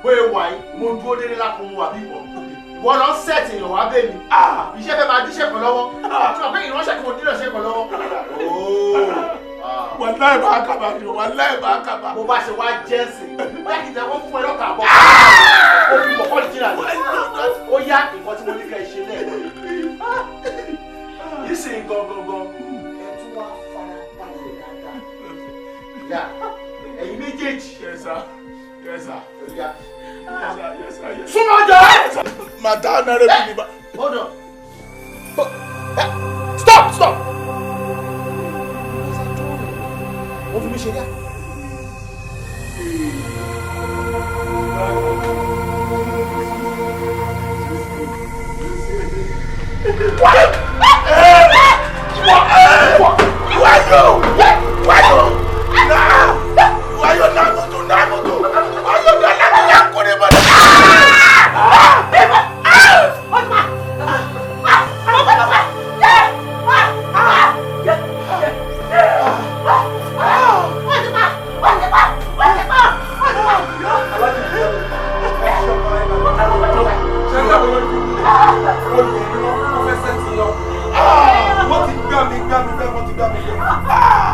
[SPEAKER 12] Bóyá wà yìí, mo dúró délé lápò mu àbí ìbọn. Ìwọ lọ sẹ́ẹ̀tì èèyàn wá bẹ́ẹ̀ mi. Iṣẹ́ fẹ́ máa díṣẹ́ kan lọ́wọ́. Ṣé o pé ìránṣẹ́ kan ò ní ìránṣẹ́ kan lọ́wọ́?
[SPEAKER 19] Wàláì bá a kàbà ni o, wàláì bá a kàbà.
[SPEAKER 12] Mo bá ṣe wá jẹ́sìn. Bóyá kìí ṣe wọ́n fún ẹ lọ́kà àbọ̀. Ó fi mọ̀kọ́ ní jìnnà ní. Ó yá nǹkan tí mo ní ká ẹ ṣe lẹ́ẹ̀kan. Nísìnyí gangan gan, ẹ tún wá farabalẹ̀ dáadáa. Yà ẹ̀yin méjèèjì.
[SPEAKER 19] Yes sir. Yes sir.
[SPEAKER 12] Yes
[SPEAKER 19] sir. Yes sir. Yes sir.
[SPEAKER 12] Súnmọ́ jọ.
[SPEAKER 19] Mata Honorable ni ba.
[SPEAKER 12] Hold on. Stop! Stop! Ó fi mí ṣe dá.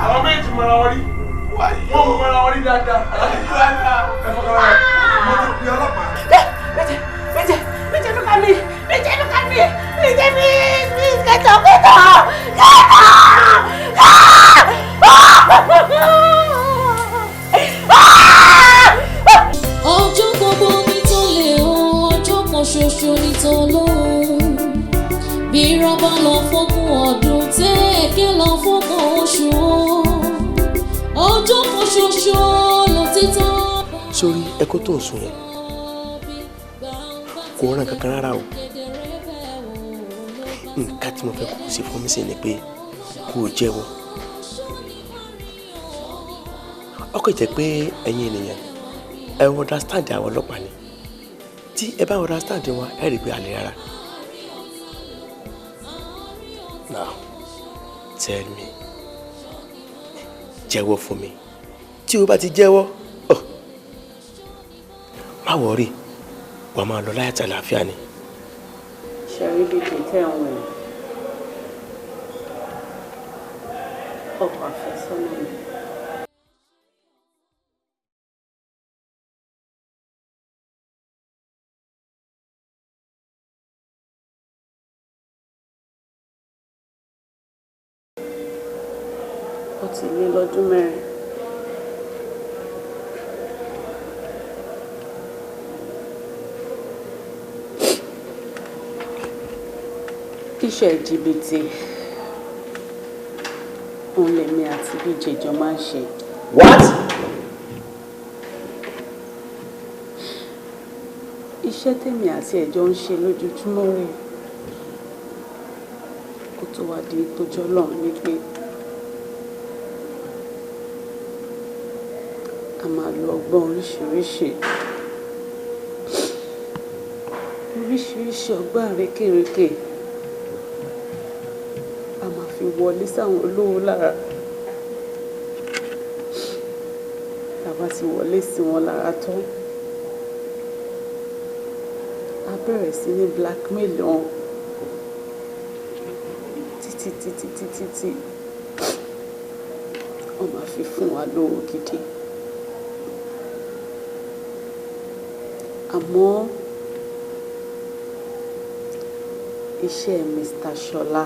[SPEAKER 6] Àwọn méjì mọ̀ra wọn rí. Wọ́n mọ̀ra wọn rí dáadáa. Ẹ fọkàn rẹ̀. Mo ti pe ọlọ́pàá.
[SPEAKER 9] Méjì, méjì, méjì, look at me. Méjì, look at me. Méjì, please, please, get up, get up, get up.
[SPEAKER 1] Ọjọ́ gbogbo ní tó lè o, ọjọ́ kan ṣoṣo ní tó lóhùn. Bí rọ́bà lọ fógún ọdún, tẹ́ẹ̀kẹ́ lọ fógún oṣù o. Ọjọ́ kan ṣoṣo ló ti tán.
[SPEAKER 2] Sórí ẹkún tó ń sun yẹn kò ràn kankan rárá o. Nǹkan tí mo fẹ́ kó o ṣe fún mi sí ni pé kó o jẹ́wọ́. Ọkọ̀ jẹ́ pé ẹ̀yin ènìyàn ẹ understand àwọn ọlọ́pàá ni. Tí ẹ bá understand wọn ẹ rí i pé àlè rárá. Now,
[SPEAKER 20] Tell me. Jẹ́wọ́ fún mi. Tí o bá ti jẹ́wọ́, oh, má worry, wà á máa lọ láyàtọ̀ àlàáfíà ni.
[SPEAKER 4] Ṣẹ̀rí bíi tẹ́ ń wẹ̀ ọkọ àfẹ́sọ́nà mi. Ó ti lé lọ́dún 4. Iṣẹ́ jìbìtì òun lèmi àti BJ jọ máa ń ṣe.
[SPEAKER 20] What?
[SPEAKER 4] Iṣẹ́ tèmi àti ẹ̀jọ́ ń ṣe lójoojúmọ́ rẹ̀ kó tó wá di tójọ́ lọ́hùn ní pé a máa lo ọgbọ́n oríṣiríṣi oríṣiríṣi ọgbọ́n àrékèrèké a máa fi wọlé sáwọn olówó lára. Tá a bá ti wọlé sí wọn lára tán, a bẹ̀rẹ̀ sí ní blackmail wọn títí títí títí tí wọ́n máa fi fún wa lówó gidi. Àmọ́ iṣẹ́ Mr. Ṣọlá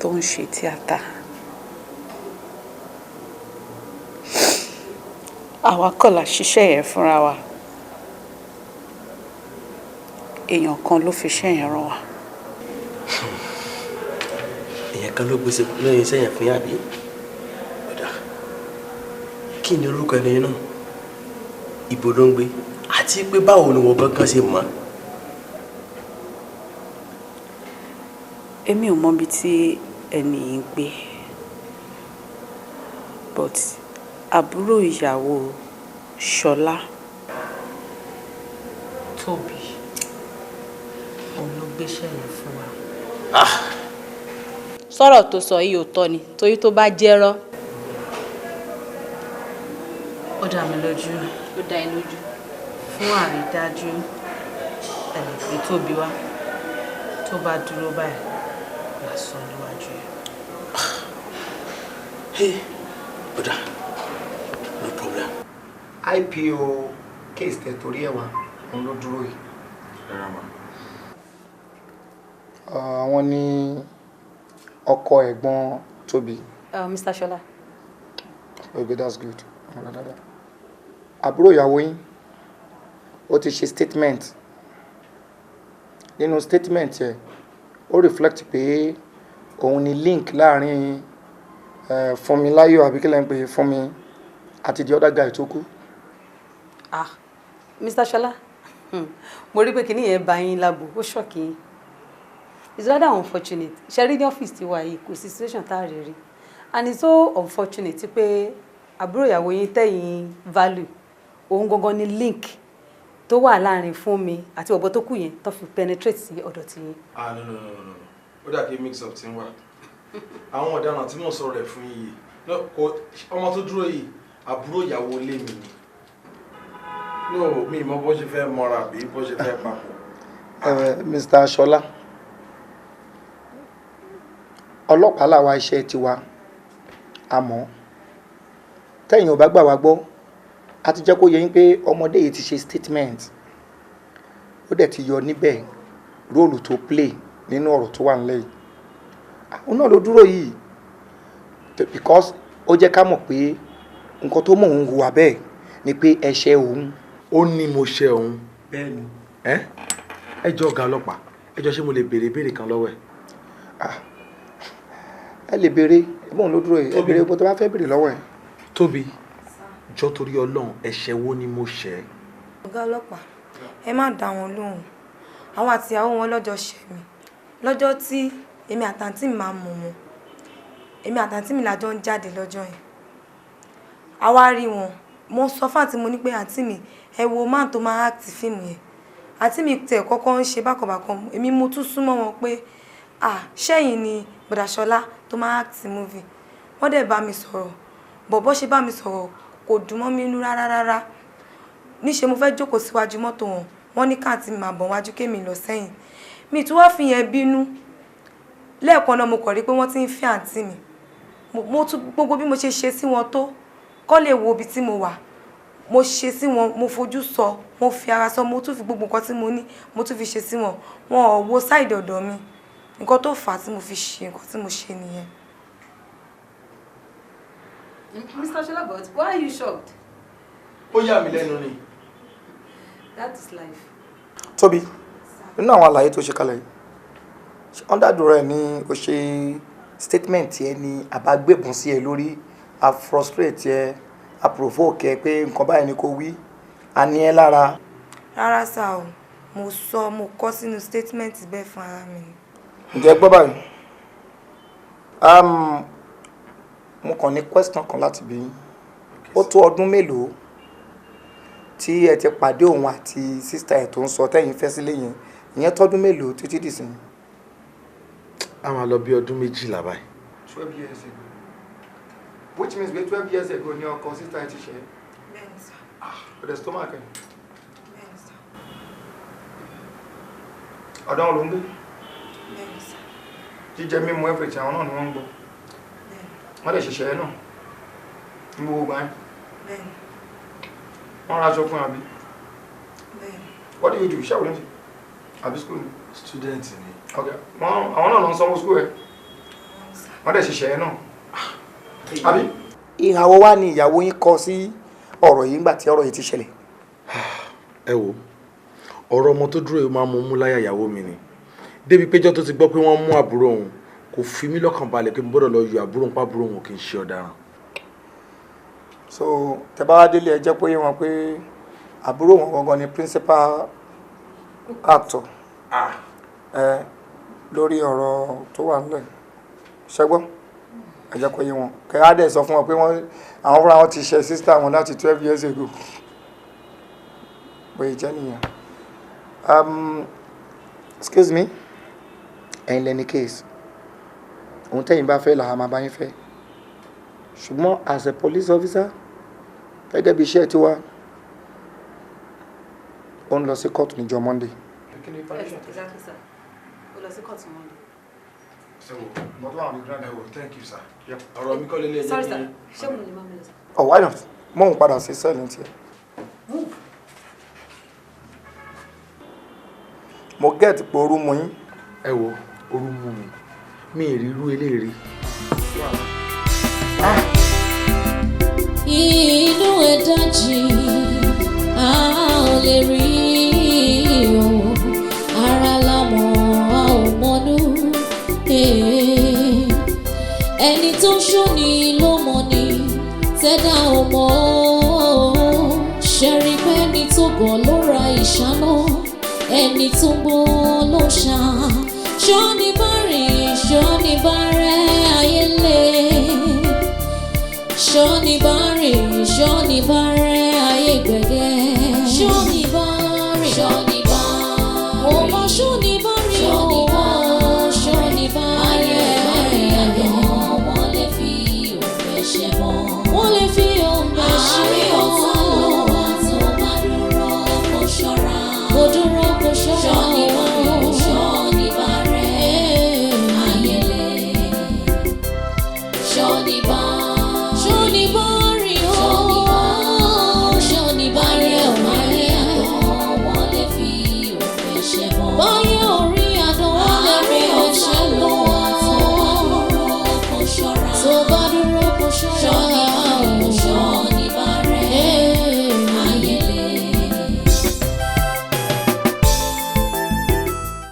[SPEAKER 4] tó ń ṣe tíátà, àwa kọ́ la ṣiṣẹ́ yẹn fúnra wa, èèyàn kan ló fi iṣẹ́ yẹn rán wa.
[SPEAKER 20] Èèyàn kan ló gbèsè lóyún iṣẹ́ yẹn fún yàbí? Ọ̀dà, kí ni orúkọ ẹni náà? Ibo ló ń gbé? Àti pé báwo ni wọ́n gangan ṣe mọ̀?
[SPEAKER 4] Èmi ò mọbi tí ẹni yìí ń gbé, but àbúrò ìyàwó Ṣọlá
[SPEAKER 14] Tóbi òun ló gbéṣẹ́ yẹn fún wa.
[SPEAKER 16] Sọ̀rọ̀ tó sọ yìí ò tọ́ ni, torí tó bá jẹ́rọ́.
[SPEAKER 14] Ó dá mi lójú.
[SPEAKER 16] Ó dá ẹ lójú.
[SPEAKER 14] Fún àrídájú ẹ lè pé Tóbi wá, tó bá dúró báyìí máa sọ níwájú ẹ.
[SPEAKER 20] Ọ̀dà, no problem.
[SPEAKER 6] IPO case tẹ torí ẹ̀ wá òun ló dúró yìí. Àwọn ni ọkọ ẹ̀gbọ́n Tóbi.
[SPEAKER 16] Mr. Ṣọlá.
[SPEAKER 6] Okay, that's good. Àbúrò ìyàwó yín ó ti ṣe statement. Nínú statement ẹ̀ ó reflect pé òun ni link láàrin Fúnmiláyọ̀ àbí kí lẹ́ ń pè Fúnmi àti the other guy tó kú.
[SPEAKER 16] Ah, Mr. Ṣọlá, mo rí pé kinní yẹn bá yín lágbo, ó ṣọ́ọ̀kì yín. It's rather unfortunate. Ṣe rí ní ọ́fíìsì tiwa yìí kò sí situation tá a rí rí, and it's so unfortunate pé àbúrò ìyàwó yín tẹ̀yìn value òun gangan ni link tó wà láàrin Fúnmi àti ọ̀bọ tó kù yẹn tó fi penetrate sí ọ̀dọ̀ tí yín.
[SPEAKER 6] Ah, no, no, no, no, ó dà kí mix up ti ń wà. Àwọn ọ̀daràn tí mò ń sọ̀rọ̀ ẹ̀ fún yìí, ọmọ tó dúró yìí àbúrò ìyàwó ilé mi ni. No, mi mọ bó ṣe fẹ́ mọ́ra àbí bó ṣe fẹ́ papọ̀. Mr. Ṣọlá, ọlọ́pàá làwa, iṣẹ́ tiwa, àmọ́ tẹ̀yin ò bá gbà wá gbọ́, a ti jẹ́ kó yé yín pé ọmọdé yìí ti ṣe statement, ó dẹ̀ ti yọ níbẹ̀ róòlù tó play nínú ọ̀rọ̀ tó wà nílẹ̀ yìí. Àwọn náà ló dúró yìí because ó jẹ́ ká mọ̀ pé nǹkan tó mọ̀ òun hùwà bẹ́ẹ̀ ni pé ẹ̀ṣẹ̀ òun.
[SPEAKER 21] Ó ní mo ṣe òun.
[SPEAKER 6] Bẹ́ẹ̀ni.
[SPEAKER 21] Ẹ jọ ọ̀gá ọlọ́pàá, ẹ jọ ṣé mo lè béèrè ìbéèrè kan lọ́wọ́ ẹ̀?
[SPEAKER 6] Ẹ lè béèrè, bóun ló dúró yìí, ẹ béèrè bó tó bá fẹ́ béèrè lọ́wọ́ ẹ̀.
[SPEAKER 21] Tóbi, jọ torí Ọlọ́run, ẹ̀ṣẹ̀ wo ni mo ṣẹ̀?
[SPEAKER 8] Ọ̀gá ọlọ́pàá, ẹ má dá wọn lóhùn. Àwọn àtìyàwó wọn lọ́jọ́ ṣẹ̀ mí. Lọ́jọ́ tí èmi àtàntí mi máa mọ̀ wọn, èmi àtàntí mi la jọ ń jáde lọ́jọ́ yẹn. A wá rí wọn, mo sọ fún àǹtí mo ní pé àǹtí mi, ẹ wo man tó máa act fíìmù yẹn. Àǹtí mi tẹ̀ kọ́kọ́ ń ṣe bákanbàkan, èmi mo tún súnmọ́ wọn pé ah, ṣẹ́yìn ni Bọ̀dá Ṣọlá tó máa act movie. Wọ́n dẹ̀ bá mi sọ̀rọ̀, bọ̀bọ́ ṣe bá mi sọ̀rọ̀ kò dùn mọ́ mi inú rárá rárá. Níṣe mo fẹ́ jókòó síwájú mọ́tò wọn, wọ́n ní káàntì mi máa bọ̀ wájú kémi lọ sẹ́yìn. Mi tún wá fi yẹn bínú. Lẹ́ẹ̀kan náà mo kàn rí pé wọ́n ti ń fẹ́ àǹtí mi. Mo tún gbogbo bí mo ṣe ṣe sí wọn tó kọ́ lè wo ibi tí mo wà. Mo ṣe sí wọn, mo fojú sọ, mo fi ara sọ, mo tún fi gbogbo nǹkan tí mo ní, mo tún fi ṣe sí wọn. Wọn ò wo sáìdì ọ̀dọ̀ mi. Nǹkan tó fà á tí mo fi ṣe nǹkan tí mo ṣe nìyẹn.
[SPEAKER 16] Mr. Shola, but why are you shocked?
[SPEAKER 6] Ó yà mí lẹ́nu ni.
[SPEAKER 16] That is life.
[SPEAKER 5] Tóbi, nínú àwọn àlàyé tó ṣe kalẹ̀ yìí, under duress ni o ṣe statement yẹn ni àbágbébùn sí ẹ lórí, a frustrate ẹ, a provoke ẹ pé nǹkan báyìí ni kò wí, a ní ẹ lára?
[SPEAKER 8] Rárá sá o, mo sọ, mo kọ sínú statement bẹ́ẹ̀ fún ara mi ni.
[SPEAKER 5] Ǹjẹ́ gbọ́ báyìí, mo kàn ní question kan láti bí yín. Ó tó ọdún mélòó tí ẹ ti pàdé òun àti sister ẹ̀ tó ń sọ tẹ́yìn fẹ́ sílé yẹn? Ìyẹn tọ́dún mélòó títí dìsín?
[SPEAKER 6] A máa lọ bí ọdún 12 báyìí.
[SPEAKER 5] 12 years ago, which means pé 12 years ago ni ọkọ sister ẹ ti ṣe?
[SPEAKER 8] Bẹ́ẹ̀ni sá.
[SPEAKER 5] Kò dẹ̀ stomach ẹ̀?
[SPEAKER 8] Bẹ́ẹ̀ni sá.
[SPEAKER 5] Ọ̀dọ́ wọn ló ń gbé?
[SPEAKER 8] Bẹ́ẹ̀ni sá.
[SPEAKER 5] Jíjẹ mímu, everything, àwọn náà ni wọ́n ń gbọ́? Wọ́n dẹ̀ ṣẹ̀ṣẹ̀ ẹ̀ náà ní gbogbo gbà yẹn?
[SPEAKER 8] Bẹ́ẹ̀ni.
[SPEAKER 5] Wọ́n ra aṣọ fún ẹ, àbí?
[SPEAKER 8] Bẹ́ẹ̀ni.
[SPEAKER 5] What do you do? Iṣẹ́ wo ló ń ṣe, àbí school ni?
[SPEAKER 6] Student ni.
[SPEAKER 5] Ok, wọ́n àwọn náà ló ń sanwó school ẹ̀, wọ́n dẹ̀ ṣẹ̀ṣẹ̀ ẹ̀ náà, àbí? Ìhàwọ́ wa ni ìyàwó yín kọ sí ọ̀rọ̀ yìí nígbà tí ọ̀rọ̀ yìí ti ṣẹlẹ̀?
[SPEAKER 6] Ẹ wo, ọ̀rọ̀ ọmọ tó dúró yìí máa ń mú láyà ìyàwó mi ni, débi péjọ tó ti gbọ́ pé wọ́n mú àbúrò òun, kò fi mí lọ́kàn balẹ̀ pé mo gbọ́dọ̀ lọ yọ àbúrò òun, pàbúrò òun kì í ṣe ọ̀daràn.
[SPEAKER 5] So tẹ́ bá wá délé, ẹ jẹ́ pé wọn pé àbúrò wọn gangan ni principal actor ẹ lórí ọ̀rọ̀ tó wà nílẹ̀. Ṣẹ́gbọ́n, ẹ jẹ́ kó yé wọn, kẹ́ á dẹ̀ sọ fún wọn pé wọ́n àwọn fúnra wọn ti ṣe sister wọn láti 12 years ago. Bóyá jẹ́ nìyẹn. Excuse me, ẹ̀yin lẹni case. Òun tẹ́yìn bá fẹ́ làwọn máa bá yín fẹ́, ṣùgbọ́n as a police officer, gẹ́gẹ́ bí iṣẹ́ tiwa, ó ń lọ sí court níjọ́ Monday.
[SPEAKER 16] Exactly, sir. Ó lọ sí court Monday.
[SPEAKER 6] Ẹ wo, thank you, sir. Ọ̀rọ̀ mi kọ́ lélẹ̀.
[SPEAKER 16] Sorry, sir. Ṣé mo lè máa mi lọ sí?
[SPEAKER 5] Oh, why not? Mo ń padà sí cell tiẹ̀.
[SPEAKER 16] Move.
[SPEAKER 5] Mo get pé orú mu yín.
[SPEAKER 6] Ẹ wo, orú mú mi, mi ì rí irú eléyìí.
[SPEAKER 1] Inú ẹ̀ dájì, a ò lè rí o. Ara la mọ̀, a ò mọ̀nú. Ẹni tó ń ṣóni ló mọ̀ ni, tẹ́dá ò mọ̀ ọ́. Ṣẹ̀rí pẹ́ni tó gọ̀ ló ra ìṣáná, ẹni tó ń gbọ́ ló ṣá. Ṣọ́ni bá rìn, ṣọ́ni bá rẹ́, ayé lé. Ṣọ́ni bá rìn, ṣọ́ni bá rẹ́, ayé gbẹ̀gẹ́.